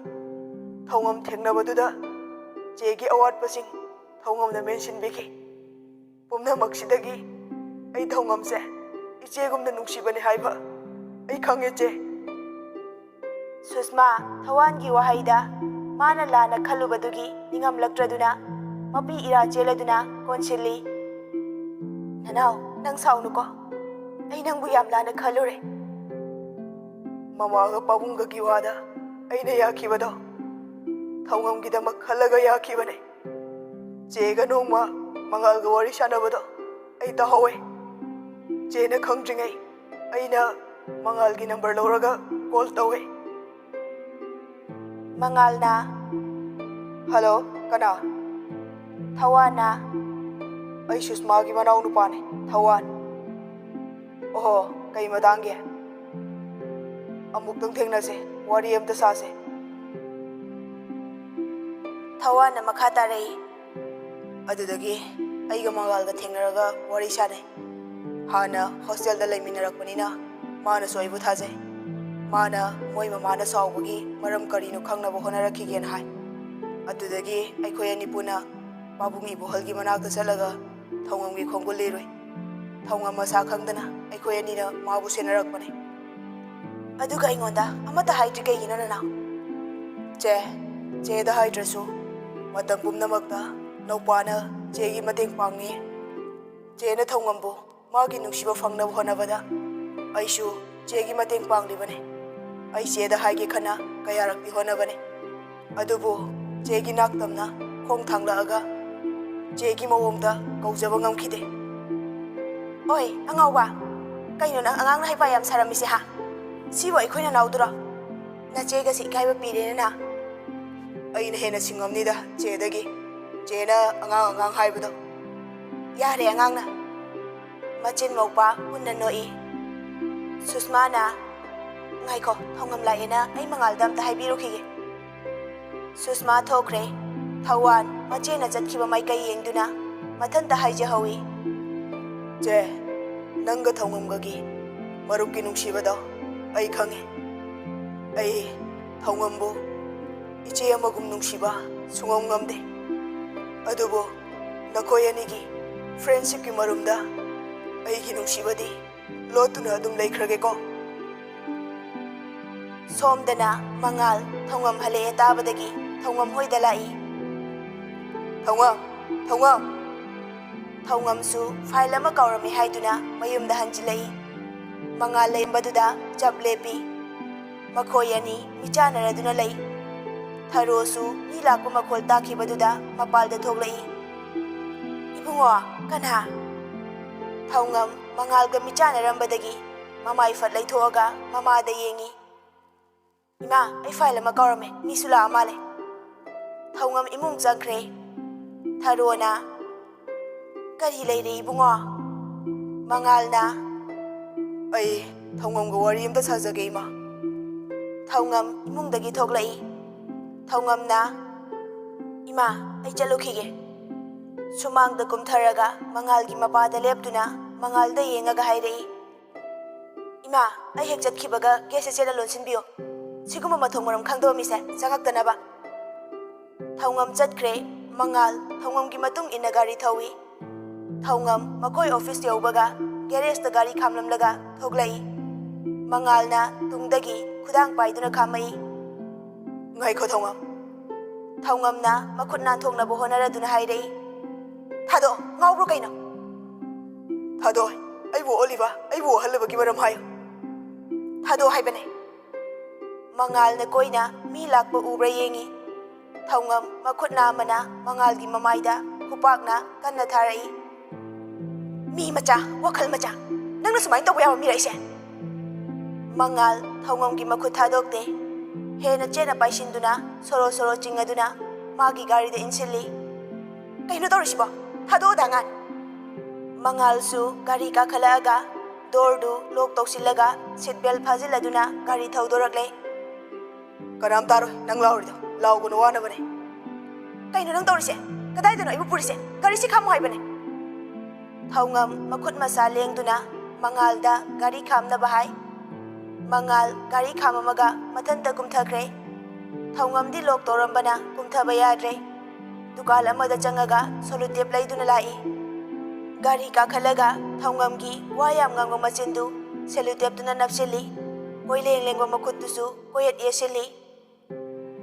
ꯊꯧꯉꯝ ꯊꯦꯡꯅꯕꯗꯨꯗ ꯆꯦꯒꯤ ꯑꯋꯥꯠꯄꯁꯤꯡ ꯊꯧꯉꯝꯅ ꯃꯦꯟꯁꯤꯟꯕꯤꯈꯤ꯫ ꯄꯨꯝꯅꯃꯛꯁꯤꯗꯒꯤ ꯑꯩ ꯊꯧꯉꯝꯁꯦ ꯏꯆꯦꯒꯨꯝꯅ ꯅꯨꯡꯁꯤꯕꯅꯤ ꯍꯥꯏꯕ ꯑꯩ ꯈꯪꯉꯦ, ꯆꯦ꯫" ꯁꯨꯁꯃꯥ ꯊꯧꯋꯥꯟꯒꯤ ꯋꯥꯍꯩꯗ ꯃꯥꯅ ꯂꯥꯟꯅ ꯈꯜꯂꯨꯕꯗꯨꯒꯤ ꯅꯤꯡꯉꯝꯂꯛꯇ꯭ꯔꯗꯨꯅ ꯃꯄꯤ ꯏꯔꯥ ꯆꯦꯜꯂꯗꯨꯅ ꯀꯣꯟꯁꯤꯜꯂꯤ꯫ "ꯅꯅꯥꯎ, ꯅꯪ ꯁꯥꯎꯅꯨꯀꯣ꯫ ꯑꯩ ꯅꯪꯕꯨ ꯌꯥꯝ ꯂꯥꯟꯅ ꯈꯜꯂꯨꯔꯦ꯫" "ꯃꯃꯥꯒ ꯄꯥꯕꯨꯡꯒꯒꯤ ꯋꯥꯗ ꯑꯩꯅ ꯌꯥꯈꯤꯕꯗꯣ ꯊꯧꯉꯝꯒꯤꯗꯃꯛ ꯈꯜꯂꯒ ꯌꯥꯈꯤꯕꯅꯦ꯫ ꯆꯦꯒ ꯅꯣꯡꯃ ꯃꯉꯥꯜꯒ ꯋꯥꯔꯤ ꯁꯥꯟꯅꯕꯗꯣ ꯑꯩ ꯇꯥꯍꯧꯋꯦ꯫ ꯆꯦꯅ ꯈꯪꯗ꯭ꯔꯤꯉꯩ ꯑꯩꯅ ꯃꯉꯥꯜꯒꯤ ꯅꯝꯕꯔ ꯂꯧꯔꯒ ꯀꯣꯜ ꯇꯧꯋꯦ꯫" ꯃꯉꯥꯜꯅ, "ꯍꯜꯂꯣ, ꯀꯅꯥ?" ꯊꯧꯋꯥꯟꯅ, "ꯑꯩ ꯁꯨꯁꯃꯥꯒꯤ ꯃꯅꯥꯎ ꯅꯨꯄꯥꯅꯦ, ꯊꯧꯋꯥꯟ꯫" "ꯑꯣꯍꯣ, ꯀꯩ ꯃꯇꯥꯡꯒꯤ?" ꯑꯃꯨꯛꯇꯪ ꯊꯦꯡꯅꯁꯦ, ꯋꯥꯔꯤ ꯑꯝꯇ ꯁꯥꯁꯦ꯫ ꯊꯋꯥꯟꯅ ꯃꯈꯥ ꯇꯥꯔꯛꯏ꯫ ꯑꯗꯨꯗꯒꯤ ꯑꯩꯒ ꯃꯉꯥꯜꯒ ꯊꯦꯡꯅꯔꯒ ꯋꯥꯔꯤ ꯁꯥꯅꯩ꯫ ꯍꯥꯟꯅ ꯍꯣꯁꯇꯦꯜꯗ ꯂꯩꯃꯤꯟꯅꯔꯛꯄꯅꯤꯅ ꯃꯥꯅꯁꯨ ꯑꯩꯕꯨ ꯊꯥꯖꯩ꯫ ꯃꯥꯅ ꯃꯣꯏ ꯃꯃꯥꯅ ꯁꯥꯎꯕꯒꯤ ꯃꯔꯝ ꯀꯔꯤꯅꯣ ꯈꯪꯅꯕ ꯍꯣꯠꯅꯔꯛꯈꯤꯒꯦꯅ ꯍꯥꯏ꯫ ꯑꯗꯨꯗꯒꯤ ꯑꯩꯈꯣꯏ ꯑꯅꯤ ꯄꯨꯟꯅ ꯄꯥꯕꯨꯡ ꯏꯕꯣꯍꯜꯒꯤ ꯃꯅꯥꯛꯇ ꯆꯠꯂꯒ ꯊꯧꯉꯝꯒꯤ ꯈꯣꯡꯒꯨꯜ ꯂꯤꯔꯨꯏ꯫ ꯊꯧꯉꯝ ꯃꯁꯥ ꯈꯪꯗꯅ ꯑꯩꯈꯣꯏ ꯑꯅꯤꯅ ꯃꯥꯕꯨ ꯁꯦꯟꯅꯔꯛꯄꯅꯤ꯫ ꯑꯗꯨꯒ ꯑꯩꯉꯣꯟꯗ ꯑꯃꯠꯇ ꯍꯥꯏꯗ꯭ꯔꯤ ꯀꯩꯒꯤꯅꯣ, ꯅꯅꯥꯎ? ꯆꯦ, ꯆꯦꯗ ꯍꯥꯏꯗ꯭ꯔꯁꯨ ꯃꯇꯝ ꯄꯨꯝꯅꯃꯛꯇ ꯅꯧꯄꯥꯅ ꯆꯦꯒꯤ ꯃꯇꯦꯡ ꯄꯥꯡꯉꯤ꯫ ꯆꯦꯅ ꯊꯧꯉꯝꯕꯨ ꯃꯥꯒꯤ ꯅꯨꯡꯁꯤꯕ ꯐꯪꯅꯕ ꯍꯣꯠꯅꯕꯗ ꯑꯩꯁꯨ ꯆꯦꯒꯤ ꯃꯇꯦꯡ ꯄꯥꯡꯂꯤꯕꯅꯤ꯫ ꯑꯩ ꯆꯦꯗ ꯍꯥꯏꯒꯦ ꯈꯟꯅ ꯀꯌꯥꯔꯛꯇꯤ ꯍꯣꯠꯅꯕꯅꯤ꯫ ꯑꯗꯨꯕꯨ ꯆꯦꯒꯤ ꯅꯥꯛꯇꯝꯅ ꯈꯣꯡ ꯊꯥꯡꯂꯛꯑꯒ ꯆꯦꯒꯤ ꯃꯑꯣꯡꯗ ꯀꯧꯖꯕ ꯉꯝꯈꯤꯗꯦ꯫ ꯑꯣꯏ, ꯑꯉꯥꯎꯕ, ꯀꯩꯅꯣ ꯅꯪ ꯑꯉꯥꯡꯅ ꯍꯩꯄꯥ ꯌꯥꯝ ꯁꯥꯔꯝꯃꯤꯁꯦ, ꯍꯥ? ꯁꯤꯕꯨ ꯑꯩꯈꯣꯏ ꯅꯅꯥꯎꯗꯨꯔꯣ? ꯅꯆꯦꯒꯁꯦ ꯏꯀꯥꯏꯕ ꯄꯤꯔꯦꯅꯦ ꯅꯪ꯫ ꯑꯩꯅ ꯍꯦꯟꯅ ꯁꯤꯡꯉꯝꯅꯤꯗ ꯆꯦꯗꯒꯤ꯫ ꯆꯦꯅ ꯑꯉꯥꯡ ꯑꯉꯥꯡ ꯍꯥꯏꯕꯗꯣ꯫ ꯌꯥꯔꯦ ꯑꯉꯥꯡꯅ꯫ ꯃꯆꯤꯟ ꯃꯧꯄꯥ ꯄꯨꯟꯅ ꯅꯣꯛꯏ꯫ ꯁꯨꯁꯃꯥꯅ, "ꯉꯥꯏꯈꯣ, ꯊꯧꯉꯝ ꯂꯥꯛꯑꯦꯅ ꯑꯩ ꯃꯉꯥꯜꯗ ꯑꯝꯇ ꯍꯥꯏꯕꯤꯔꯨꯈꯤꯒꯦ"꯫ ꯁꯨꯁꯃꯥ ꯊꯣꯛꯈ꯭ꯔꯦ꯫ ꯊꯧꯋꯥꯟ ꯃꯆꯦꯅ ꯆꯠꯈꯤꯕ ꯃꯥꯏꯀꯩ ꯌꯦꯡꯗꯨꯅ ꯃꯊꯟꯇ ꯍꯥꯏꯖꯍꯧꯏ꯫ ꯆꯦ, ꯅꯪꯒ ꯊꯧꯉꯝꯒꯒꯤ ꯃꯔꯨꯞꯀꯤ ꯅꯨꯡꯁꯤꯕꯗꯣ ꯑꯩ ꯈꯪꯉꯤ꯫ ꯑꯩ ꯊꯧꯉꯝꯕꯨ ꯏꯆꯦ ꯑꯃꯒꯨꯝ ꯅꯨꯡꯁꯤꯕ ꯁꯨꯡꯉꯝ ꯉꯝꯗꯦ꯫ ꯑꯗꯨꯕꯨ ꯅꯈꯣꯏ ꯑꯅꯤꯒꯤ friendshipꯀꯤ ꯃꯔꯨꯝꯗ ꯑꯩꯒꯤ ꯅꯨꯡꯁꯤꯕꯗꯤ ꯂꯣꯠꯇꯨꯅ ꯑꯗꯨꯝ ꯂꯩꯈ꯭ꯔꯒꯦꯀꯣ꯫ ꯁꯣꯝꯗꯅ ꯃꯉꯥꯜ ꯊꯧꯉꯝ ꯍꯜꯂꯛꯑꯦ ꯇꯥꯕꯗꯒꯤ ꯊꯧꯉꯝ ꯍꯣꯏꯗ ꯂꯥꯛꯏ꯫ ꯊꯧꯉꯝ, ꯊꯧꯉꯝ! ꯊꯧꯉꯝꯁꯨ file ꯑꯃ ꯀꯥꯎꯔꯝꯃꯦ ꯍꯥꯏꯗꯨꯅ ꯃꯌꯨꯝꯗ ꯍꯟꯖꯤꯜꯂꯛꯏ꯫ ꯃꯉꯥꯜ ꯂꯩꯔꯝꯕꯗꯨꯗ ꯆꯞ ꯂꯦꯞꯄꯤ꯫ ꯃꯈꯣꯏ ꯑꯅꯤ ꯃꯤꯆꯥꯟꯅꯔꯗꯨꯅ ꯂꯩ꯫ ꯊꯔꯣꯁꯨ ꯃꯤ ꯂꯥꯛꯄ ꯃꯈꯣꯜ ꯇꯥꯈꯤꯕꯗꯨꯗ ꯃꯄꯥꯜꯗ ꯊꯣꯛꯂꯛꯏ꯫ "ꯏꯕꯨꯡꯉꯣ, ꯀꯅꯥ?" ꯊꯧꯉꯝ ꯃꯉꯥꯜꯒ ꯃꯤꯆꯥꯟꯅꯔꯝꯕꯗꯒꯤ ꯃꯃꯥꯏ ꯐꯠ ꯂꯩꯊꯣꯛꯑꯒ ꯃꯃꯥꯗ ꯌꯦꯡꯉꯤ꯫ "ꯏꯃꯥ, ꯑꯩ file ꯑꯃ ꯀꯥꯎꯔꯝꯃꯦ, ꯃꯤꯁꯨ ꯂꯥꯛꯑ ꯃꯥꯜꯂꯦ"꯫ ꯊꯧꯉꯝ ꯏꯃꯨꯡ ꯆꯪꯈ꯭ꯔꯦ꯫ ꯊꯔꯣꯅ, "ꯀꯔꯤ ꯂꯩꯔꯦ ꯏꯕꯨꯡꯉꯣ?" ꯃꯉꯥꯜꯅ, "ꯑꯩ ꯊꯧꯉꯝꯒ ꯋꯥꯔꯤ ꯑꯝꯇ ꯁꯥꯖꯒꯦ ꯏꯃꯥ"꯫ ꯊꯧꯉꯝ ꯏꯃꯨꯡꯗꯒꯤ ꯊꯣꯛꯂꯛꯏ꯫ ꯊꯧꯉꯝꯅ, "ꯏꯃꯥ, ꯑꯩ ꯆꯠꯂꯨꯈꯤꯒꯦ꯫" ꯁꯨꯃꯥꯡꯗ ꯀꯨꯝꯊꯔꯒ ꯃꯉꯥꯜꯒꯤ ꯃꯄꯥꯗ ꯂꯦꯞꯇꯨꯅ ꯃꯉꯥꯜꯗ ꯌꯦꯡꯉꯒ ꯍꯥꯏꯔꯛꯏ, "ꯏꯃꯥ, ꯑꯩ ꯍꯦꯛ ꯆꯠꯈꯤꯕꯒ ꯒꯦꯠꯁꯦ ꯆꯦꯠꯅ ꯂꯣꯟꯁꯤꯟꯕꯤꯌꯨ꯫ ꯁꯤꯒꯨꯝꯕ ꯃꯊꯣꯡ ꯃꯔꯝ ꯈꯪꯗꯕ ꯃꯤꯁꯦ ꯆꯪꯉꯛꯇꯅꯕ꯫" ꯊꯧꯉꯝ ꯆꯠꯈ꯭ꯔꯦ꯫ ꯃꯉꯥꯜ ꯊꯧꯉꯝꯒꯤ ꯃꯇꯨꯡ ꯏꯟꯅ ꯒꯥꯔꯤ ꯊꯧꯏ꯫ ꯊꯧꯉꯝ ꯃꯈꯣꯏ ꯑꯣꯐꯤꯁ ꯌꯧꯕꯒ ꯒꯦꯔꯦꯖꯇ ꯒꯥꯔꯤ ꯈꯥꯝꯂꯝꯂꯒ ꯊꯣꯛꯂꯛꯏ꯫ ꯃꯉꯥꯜꯅ ꯇꯨꯡꯗꯒꯤ ꯈꯨꯗꯥꯡ ꯄꯥꯏꯗꯨꯅ ꯈꯥꯝꯃꯛꯏ꯫ "ꯉꯥꯏꯈꯣ, ꯊꯧꯉꯝ꯫" ꯊꯧꯉꯝꯅ ꯃꯈꯨꯠ ꯅꯥꯟꯊꯣꯛꯅꯕ ꯍꯣꯠꯅꯔꯗꯨꯅ ꯍꯥꯏꯔꯛꯏ, "ꯊꯥꯗꯣꯛꯑꯣ, ꯉꯥꯎꯕ꯭ꯔꯣ ꯀꯩꯅꯣ?" "ꯊꯥꯗꯣꯛꯑꯣ, ꯑꯩꯕꯨ ꯑꯣꯠꯂꯤꯕ, ꯑꯩꯕꯨ ꯋꯥꯍꯜꯂꯕꯒꯤ ꯃꯔꯝ ꯍꯥꯏꯌꯨ꯫" "ꯊꯥꯗꯣꯛꯑꯣ ꯍꯥꯏꯕꯅꯦ꯫" ꯃꯉꯥꯜꯅ ꯀꯣꯏꯅ ꯃꯤ ꯂꯥꯛꯄ ꯎꯕ꯭ꯔꯥ ꯌꯦꯡꯉꯤ꯫ ꯊꯧꯉꯝ ꯃꯈꯨꯠ ꯅꯥꯝꯃꯅ ꯃꯉꯥꯜꯒꯤ ꯃꯃꯥꯏꯗ ꯈꯨꯄꯥꯛꯅ ꯀꯟꯅ ꯊꯥꯔꯛꯏ꯫ "ꯃꯤ ꯃꯆꯥ, ꯋꯥꯈꯜ ꯃꯆꯥ, ꯅꯪꯅ ꯁꯨꯃꯥꯏꯅ ꯇꯧꯕ ꯌꯥꯕ ꯃꯤꯔ ꯑꯩꯁꯦ?" ꯃꯉꯥꯜ ꯊꯧꯉꯝꯒꯤ ꯃꯈꯨꯠ ꯊꯥꯗꯣꯛꯇꯦ꯫ ꯍꯦꯟꯅ ꯆꯦꯠꯅ ꯄꯥꯏꯁꯤꯟꯗꯨꯅ ꯁꯣꯔꯣ ꯁꯣꯔꯣ ꯆꯤꯡꯉꯗꯨꯅ ꯃꯥꯒꯤ ꯒꯥꯔꯤꯗ ꯏꯟꯁꯤꯜꯂꯤ꯫ "ꯀꯩꯅꯣ ꯇꯧꯔꯤꯁꯤꯕꯣ? ꯊꯥꯗꯣꯛꯑꯣꯗ ꯑꯉꯥꯡ!" ꯃꯉꯥꯜꯁꯨ ꯒꯥꯔꯤ ꯀꯥꯈꯠꯂꯛꯑꯒ ꯗꯣꯔꯗꯨ ꯂꯣꯛ ꯇꯧꯁꯤꯜꯂꯒ ꯁꯤꯠ ꯕꯦꯜ ꯐꯥꯖꯤꯜꯂꯗꯨꯅ ꯒꯥꯔꯤ ꯊꯧꯗꯣꯔꯛꯂꯦ꯫ "ꯀꯅꯥꯝ ꯇꯥꯔꯣꯏ, ꯅꯪ ꯂꯥꯎꯔꯤꯗꯣ꯫ ꯂꯥꯎꯒꯅꯨ, ꯋꯥꯅꯕꯅꯦ꯫" "ꯀꯩꯅꯣ ꯅꯪ ꯇꯧꯔꯤꯁꯦ? ꯀꯗꯥꯏꯗꯅꯣ ꯑꯩꯕꯨ ꯄꯨꯔꯤꯁꯦ? ꯒꯥꯔꯤꯁꯤ ꯈꯥꯝꯃꯨ ꯍꯥꯏꯕꯅꯦ꯫" ꯊꯧꯉꯝ ꯃꯈꯨꯠ ꯃꯁꯥ ꯂꯦꯡꯗꯨꯅ ꯃꯉꯥꯜꯗ ꯒꯥꯔꯤ ꯈꯥꯝꯅꯕ ꯍꯥꯏ꯫ ꯃꯉꯥꯜ ꯒꯥꯔꯤ ꯈꯥꯝꯃꯝꯃꯒ ꯃꯊꯟꯇ ꯀꯨꯝꯊꯈ꯭ꯔꯦ꯫ ꯊꯧꯉꯝꯗꯤ ꯂꯣꯛ ꯇꯧꯔꯝꯕꯅ ꯀꯨꯝꯊꯕ ꯌꯥꯗ꯭ꯔꯦ꯫ ꯗꯨꯀꯥꯟ ꯑꯃꯗ ꯆꯪꯉꯒ ꯁꯣꯂꯨꯇꯦꯞ ꯂꯩꯗꯨꯅ ꯂꯥꯛꯏ꯫ ꯒꯥꯔꯤ ꯀꯥꯈꯠꯂꯒ ꯊꯧꯉꯝꯒꯤ ꯋꯥ ꯌꯥꯝ ꯉꯥꯡꯕ ꯃꯆꯤꯟꯗꯨ ꯁꯦꯂꯨꯇꯦꯞꯇꯨꯅ ꯅꯞꯁꯤꯜꯂꯤ꯫ ꯀꯣꯏꯂꯦꯡ ꯂꯦꯡꯕ ꯃꯈꯨꯠꯇꯨꯁꯨ ꯀꯣꯌꯦꯠ ꯌꯦꯠꯁꯤꯜꯂꯤ꯫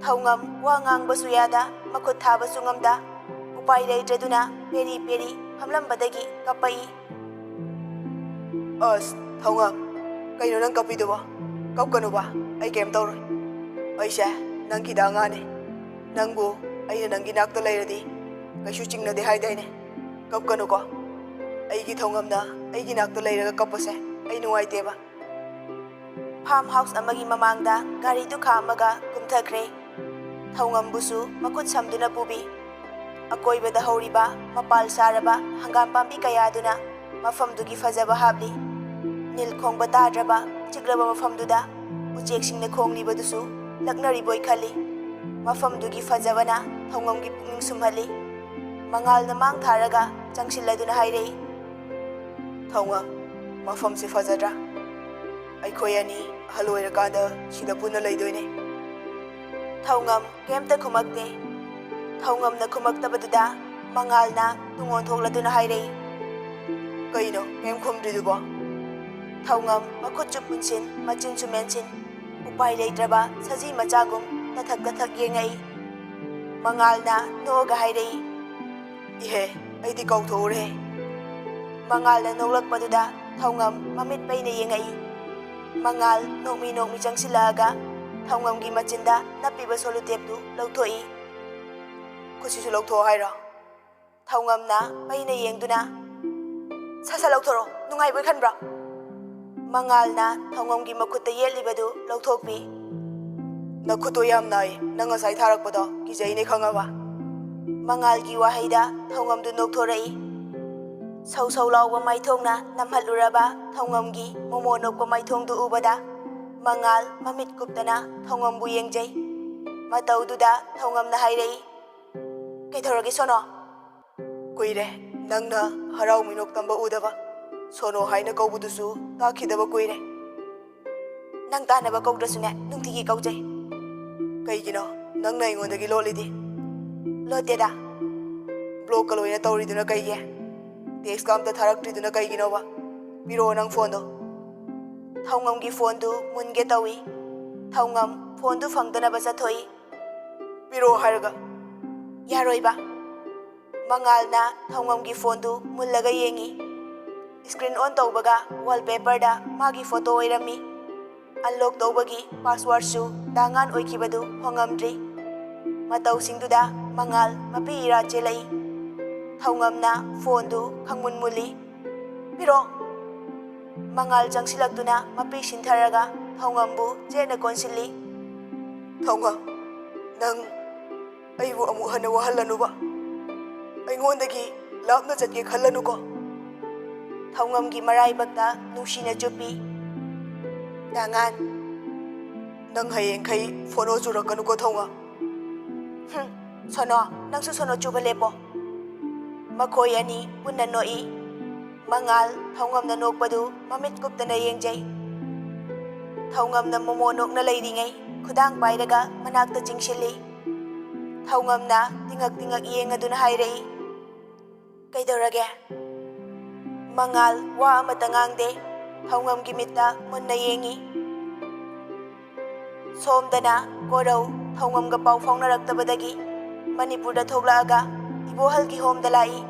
ꯊꯧꯉꯝ ꯋꯥ ꯉꯥꯡꯕꯁꯨ ꯌꯥꯗ, ꯃꯈꯨꯠ ꯊꯥꯕꯁꯨ ꯉꯝꯗ, ꯎꯄꯥꯏ ꯂꯩꯇ꯭ꯔꯗꯨꯅ ꯄꯦꯔꯤ ꯄꯦꯔꯤ ꯐꯝꯂꯝꯕꯗꯒꯤ ꯀꯞꯄꯛꯏ꯫ "ꯑꯁ, ꯊꯧꯉꯝ, ꯀꯩꯅꯣ ꯅꯪ ꯀꯞꯄꯤꯗꯨꯕꯣ? ꯀꯞꯀꯅꯨꯕ, ꯑꯩ ꯀꯩꯝ ꯇꯧꯔꯣꯏ꯫ ꯑꯩꯁꯦ ꯅꯪꯒꯤꯗ ꯑꯉꯥꯡꯅꯦ꯫ ꯅꯪꯕꯨ ꯑꯩꯅ ꯅꯪꯒꯤ ꯅꯥꯛꯇ ꯂꯩꯔꯗꯤ ꯀꯩꯁꯨ ꯆꯤꯡꯅꯗꯦ ꯍꯥꯏꯗꯥꯏꯅꯦ? ꯀꯞꯀꯅꯨꯀꯣ꯫ ꯑꯩꯒꯤ ꯊꯧꯉꯝꯅ ꯑꯩꯒꯤ ꯅꯥꯛꯇ ꯂꯩꯔꯒ ꯀꯞꯄꯁꯦ ꯑꯩ ꯅꯨꯡꯉꯥꯏꯇꯦꯕ꯫" ꯐꯥꯔꯝ ꯍꯥꯎꯁ ꯑꯃꯒꯤ ꯃꯃꯥꯡꯗ ꯒꯥꯔꯤꯗꯨ ꯈꯥꯝꯃꯒ ꯀꯨꯝꯊꯈ꯭ꯔꯦ꯫ ꯊꯧꯉꯝꯕꯨꯁꯨ ꯃꯈꯨꯠ ꯁꯝꯗꯨꯅ ꯄꯨꯕꯤ꯫ ꯑꯀꯣꯏꯕꯗ ꯍꯧꯔꯤꯕ ꯃꯄꯥꯜ ꯁꯥꯔꯕ ꯍꯪꯒꯥꯝ ꯄꯥꯝꯕꯤ ꯀꯌꯥꯗꯨꯅ ꯃꯐꯝꯗꯨꯒꯤ ꯐꯖꯕ ꯍꯥꯞꯂꯤ꯫ ꯅꯤꯜ ꯈꯣꯡꯕ ꯇꯥꯗ꯭ꯔꯕ ꯆꯤꯛꯂꯕ ꯃꯐꯝꯗꯨꯗ ꯎꯆꯦꯛꯁꯤꯡꯅ ꯈꯣꯡꯂꯤꯕꯗꯨꯁꯨ ꯂꯛꯅꯔꯤꯕꯣꯏ ꯈꯜꯂꯤ꯫ ꯃꯐꯝꯗꯨꯒꯤ ꯐꯖꯕꯅ ꯊꯧꯉꯝꯒꯤ ꯄꯨꯛꯅꯤꯡ ꯁꯨꯝꯍꯠꯂꯤ꯫ ꯃꯉꯥꯜꯅ ꯃꯥꯡ ꯊꯥꯔꯒ ꯆꯪꯁꯤꯜꯂꯗꯨꯅ ꯍꯥꯏꯔꯛꯏ, "ꯊꯧꯉꯝ, ꯃꯐꯝꯁꯦ ꯐꯖꯗ꯭ꯔꯥ? ꯑꯩꯈꯣꯏ ꯑꯅꯤ ꯑꯍꯜ ꯑꯣꯏꯔꯀꯥꯟꯗ ꯁꯤꯗ ꯄꯨꯟꯅ ꯂꯩꯗꯣꯏꯅꯦ꯫" ꯊꯧꯉꯝ ꯀꯩꯝꯇ ꯈꯨꯝꯃꯛꯇꯦ꯫ ꯊꯧꯉꯝꯅ ꯈꯨꯝꯃꯛꯇꯕꯗꯨꯗ ꯃꯉꯥꯜꯅ ꯇꯨꯡ ꯑꯣꯟꯊꯣꯛꯂꯗꯨꯅ ꯍꯥꯏꯔꯛꯏ, "ꯀꯩꯅꯣ ꯀꯩꯝ ꯈꯨꯝꯗ꯭ꯔꯤꯗꯨꯕꯣ?" ꯊꯧꯉꯝ ꯃꯈꯨꯠꯁꯨ ꯄꯨꯟꯁꯤꯟ, ꯃꯆꯤꯟꯁꯨ ꯃꯦꯟꯁꯤꯟ, ꯎꯄꯥꯏ ꯂꯩꯇ꯭ꯔꯕ ꯁꯖꯤ ꯃꯆꯥꯒꯨꯝ ꯇꯊꯛ ꯇꯊꯛ ꯌꯦꯡꯉꯛꯏ꯫ ꯃꯉꯥꯜꯅ ꯅꯣꯛꯑꯒ ꯍꯥꯏꯔꯛꯏ, "ꯏꯍꯦ, ꯑꯩꯗꯤ ꯀꯥꯎꯊꯣꯛꯎꯔꯦ꯫" ꯃꯉꯥꯜꯅ ꯅꯣꯛꯂꯛꯄꯗꯨꯗ ꯊꯧꯉꯝ ꯃꯃꯤꯠ ꯄꯩꯅ ꯌꯦꯡꯉꯛꯏ꯫ ꯃꯉꯥꯜ ꯅꯣꯛꯃꯤ ꯅꯣꯛꯃꯤ ꯆꯪꯁꯤꯜꯂꯛꯑꯒ ꯊꯧꯉꯝꯒꯤ ꯃꯆꯤꯟꯗ ꯅꯞꯄꯤꯕ ꯁꯣꯂꯨꯇꯦꯞꯇꯨ ꯂꯧꯊꯣꯛꯏ꯫ "ꯈꯨꯠꯁꯤꯁꯨ ꯂꯧꯊꯣꯛꯑꯣ ꯍꯥꯏꯔꯣ?" ꯊꯧꯉꯝꯅ ꯄꯩꯅ ꯌꯦꯡꯗꯨꯅ, "ꯁꯠ ꯁꯠ ꯂꯧꯊꯣꯔꯛꯑꯣ, ꯅꯨꯡꯉꯥꯏꯕꯣꯏ ꯈꯟꯕ꯭ꯔꯣ?" ꯃꯉꯥꯜꯅ ꯊꯧꯉꯝꯒꯤ ꯃꯈꯨꯠꯇ ꯌꯦꯠꯂꯤꯕꯗꯨ ꯂꯧꯊꯣꯛꯄꯤ꯫ "ꯅꯈꯨꯠꯇꯣ ꯌꯥꯝ ꯅꯥꯏ, ꯅꯪ ꯉꯁꯥꯏ ꯊꯥꯔꯛꯄꯗꯣ ꯀꯤꯖꯩꯅꯦ ꯈꯪꯉꯕ?" ꯃꯉꯥꯜꯒꯤ ꯋꯥꯍꯩꯗ ꯊꯧꯉꯝꯗꯨ ꯅꯣꯛꯊꯣꯔꯛꯏ꯫ ꯁꯧ ꯁꯧ ꯂꯥꯎꯕ ꯃꯥꯏꯊꯣꯡꯅ ꯅꯝꯍꯜꯂꯨꯔꯕ ꯊꯧꯉꯝꯒꯤ ꯃꯣꯃꯣ ꯅꯣꯛꯄ ꯃꯥꯏꯊꯣꯡꯗꯨ ꯎꯕꯗ ꯃꯉꯥꯜ ꯃꯃꯤꯠ ꯀꯨꯞꯇꯅ ꯊꯧꯉꯝꯕꯨ ꯌꯦꯡꯖꯩ꯫ ꯃꯇꯧꯗꯨꯗ ꯊꯧꯉꯝꯅ ꯍꯥꯏꯔꯛꯏ, "ꯀꯩꯗꯧꯔꯒꯦ ꯁꯣꯅꯣ?" "ꯀꯨꯏꯔꯦ ꯅꯪꯅ ꯍꯔꯥꯎ ꯃꯤꯅꯣꯛ ꯇꯝꯕ ꯎꯗꯕ꯫ ꯁꯣꯅꯣ ꯍꯥꯏꯅ ꯀꯧꯕꯗꯨꯁꯨ ꯇꯥꯈꯤꯗꯕ ꯀꯨꯏꯔꯦ꯫" "ꯅꯪ ꯇꯥꯅꯕ ꯀꯧꯗ꯭ꯔꯁꯨꯅꯦ, ꯅꯨꯡꯇꯤꯒꯤ ꯀꯧꯖꯩ꯫" "ꯀꯩꯒꯤꯅꯣ ꯅꯪꯅ ꯑꯩꯉꯣꯟꯗꯒꯤ ꯂꯣꯠꯂꯤꯗꯤ?" "ꯂꯣꯠꯇꯦꯗ꯫" "ꯕ꯭ꯂꯣꯛꯀ ꯂꯣꯏꯅ ꯇꯧꯔꯤꯗꯨꯅ ꯀꯩꯒꯤ? ꯇꯦꯛꯁꯀ ꯑꯝꯇ ꯊꯥꯔꯛꯇ꯭ꯔꯤꯗꯨꯅ ꯀꯩꯒꯤꯅꯣꯕ? ꯄꯤꯔꯛꯑꯣ ꯅꯪ ꯐꯣꯟꯗꯣ꯫" ꯊꯧꯉꯝꯒꯤ ꯐꯣꯟꯗꯨ ꯃꯨꯟꯒꯦ ꯇꯧꯏ꯫ ꯊꯧꯉꯝ ꯐꯣꯟꯗꯨ ꯐꯪꯗꯅꯕ ꯆꯠꯊꯣꯛꯏ꯫ "ꯄꯤꯔꯛꯑꯣ ꯍꯥꯏꯔꯒ꯫" "ꯌꯥꯔꯣꯏꯕ꯫" ꯃꯉꯥꯜꯅ ꯊꯧꯉꯝꯒꯤ ꯐꯣꯟꯗꯨ ꯃꯨꯜꯂꯒ ꯌꯦꯡꯉꯤ꯫ ꯁ꯭ꯀ꯭ꯔꯤꯟ ꯑꯣꯟ ꯇꯧꯕꯒ ꯋꯥꯜꯄꯦꯄꯔꯗ ꯃꯥꯒꯤ ꯐꯣꯇꯣ ꯑꯣꯏꯔꯝꯃꯤ꯫ ꯑꯟꯂꯣꯛ ꯇꯧꯕꯒꯤ ꯄꯥꯁꯋꯥꯔꯗꯁꯨ ꯗꯥꯉꯥꯟ ꯑꯣꯏꯈꯤꯕꯗꯨ ꯍꯣꯡꯉꯝꯗ꯭ꯔꯤ꯫ ꯃꯇꯧꯁꯤꯡꯗꯨꯗ ꯃꯉꯥꯜ ꯃꯄꯤ ꯏꯔꯥ ꯆꯦꯜꯂꯛꯏ꯫ ꯊꯧꯉꯝꯅ ꯐꯣꯟꯗꯨ ꯈꯪꯃꯨꯟ ꯃꯨꯜꯂꯤ꯫ "ꯄꯤꯔꯣ!" ꯃꯉꯥꯜ ꯆꯪꯁꯤꯜꯂꯛꯇꯨꯅ ꯃꯄꯤ ꯁꯤꯟꯊꯔꯒ ꯊꯧꯉꯝꯕꯨ ꯆꯦꯠꯅ ꯀꯣꯟꯁꯤꯜꯂꯤ꯫ "ꯊꯧꯉꯝ, ꯅꯪ ꯑꯩꯕꯨ ꯑꯃꯨꯛ ꯍꯟꯅ ꯋꯥꯍꯜꯂꯅꯨꯕ꯫ ꯑꯩꯉꯣꯟꯗꯒꯤ ꯂꯥꯞꯅ ꯆꯠꯀꯦ ꯈꯜꯂꯅꯨꯀꯣ꯫" ꯊꯧꯉꯝꯒꯤ ꯃꯔꯥꯏꯕꯛꯇ ꯅꯨꯡꯁꯤꯅ ꯆꯨꯞꯄꯤ꯫ "ꯗꯥꯉꯥꯟ, ꯅꯪ ꯍꯌꯦꯡꯈꯩ ꯐꯣꯇꯣ ꯆꯨꯔꯛꯀꯅꯨꯀꯣ, ꯊꯧꯉꯝ꯫ ꯍꯨꯝ, ꯁꯣꯅꯣ, ꯅꯪꯁꯨ ꯁꯣꯅꯣ ꯆꯨꯕ ꯂꯦꯞꯄꯣ꯫ ꯃꯈꯣꯏ ꯑꯅꯤ ꯄꯨꯟꯅ ꯅꯣꯛꯏ꯫ ꯃꯉꯥꯜ ꯊꯧꯉꯝꯅ ꯅꯣꯛꯄꯗꯨ ꯃꯃꯤꯠ ꯀꯨꯞꯇꯅ ꯌꯦꯡꯖꯩ꯫ ꯊꯧꯉꯝꯅ ꯃꯣꯃꯣ ꯅꯣꯛꯅ ꯂꯩꯔꯤꯉꯩ ꯈꯨꯗꯥꯡ ꯄꯥꯏꯔꯒ ꯃꯅꯥꯛꯇ ꯆꯤꯡꯁꯤꯜꯂꯤ꯫ ꯊꯧꯉꯝꯅ ꯇꯤꯡꯉꯛ ꯇꯤꯡꯉꯛ ꯌꯦꯡꯉꯗꯨꯅ ꯍꯥꯏꯔꯛꯏ, "ꯀꯩꯗꯧꯔꯒꯦ?" ꯃꯉꯥꯜ ꯋꯥ ꯑꯃꯠꯇ ꯉꯥꯡꯗꯦ꯫ ꯊꯧꯉꯝꯒꯤ ꯃꯤꯠꯇ ꯃꯨꯟꯅ ꯌꯦꯡꯏ꯫ ꯁꯣꯝꯗꯅ ꯀꯣꯔꯧ ꯊꯧꯉꯝꯒ ꯄꯥꯎ ꯐꯥꯎꯅꯔꯛꯇꯕꯗꯒꯤ ꯃꯅꯤꯄꯨꯔꯗ ꯊꯣꯛꯂꯛꯑꯒ ꯏꯕꯣꯍꯜꯒꯤ ꯍꯣꯝꯗ ꯂꯥꯛꯏ꯫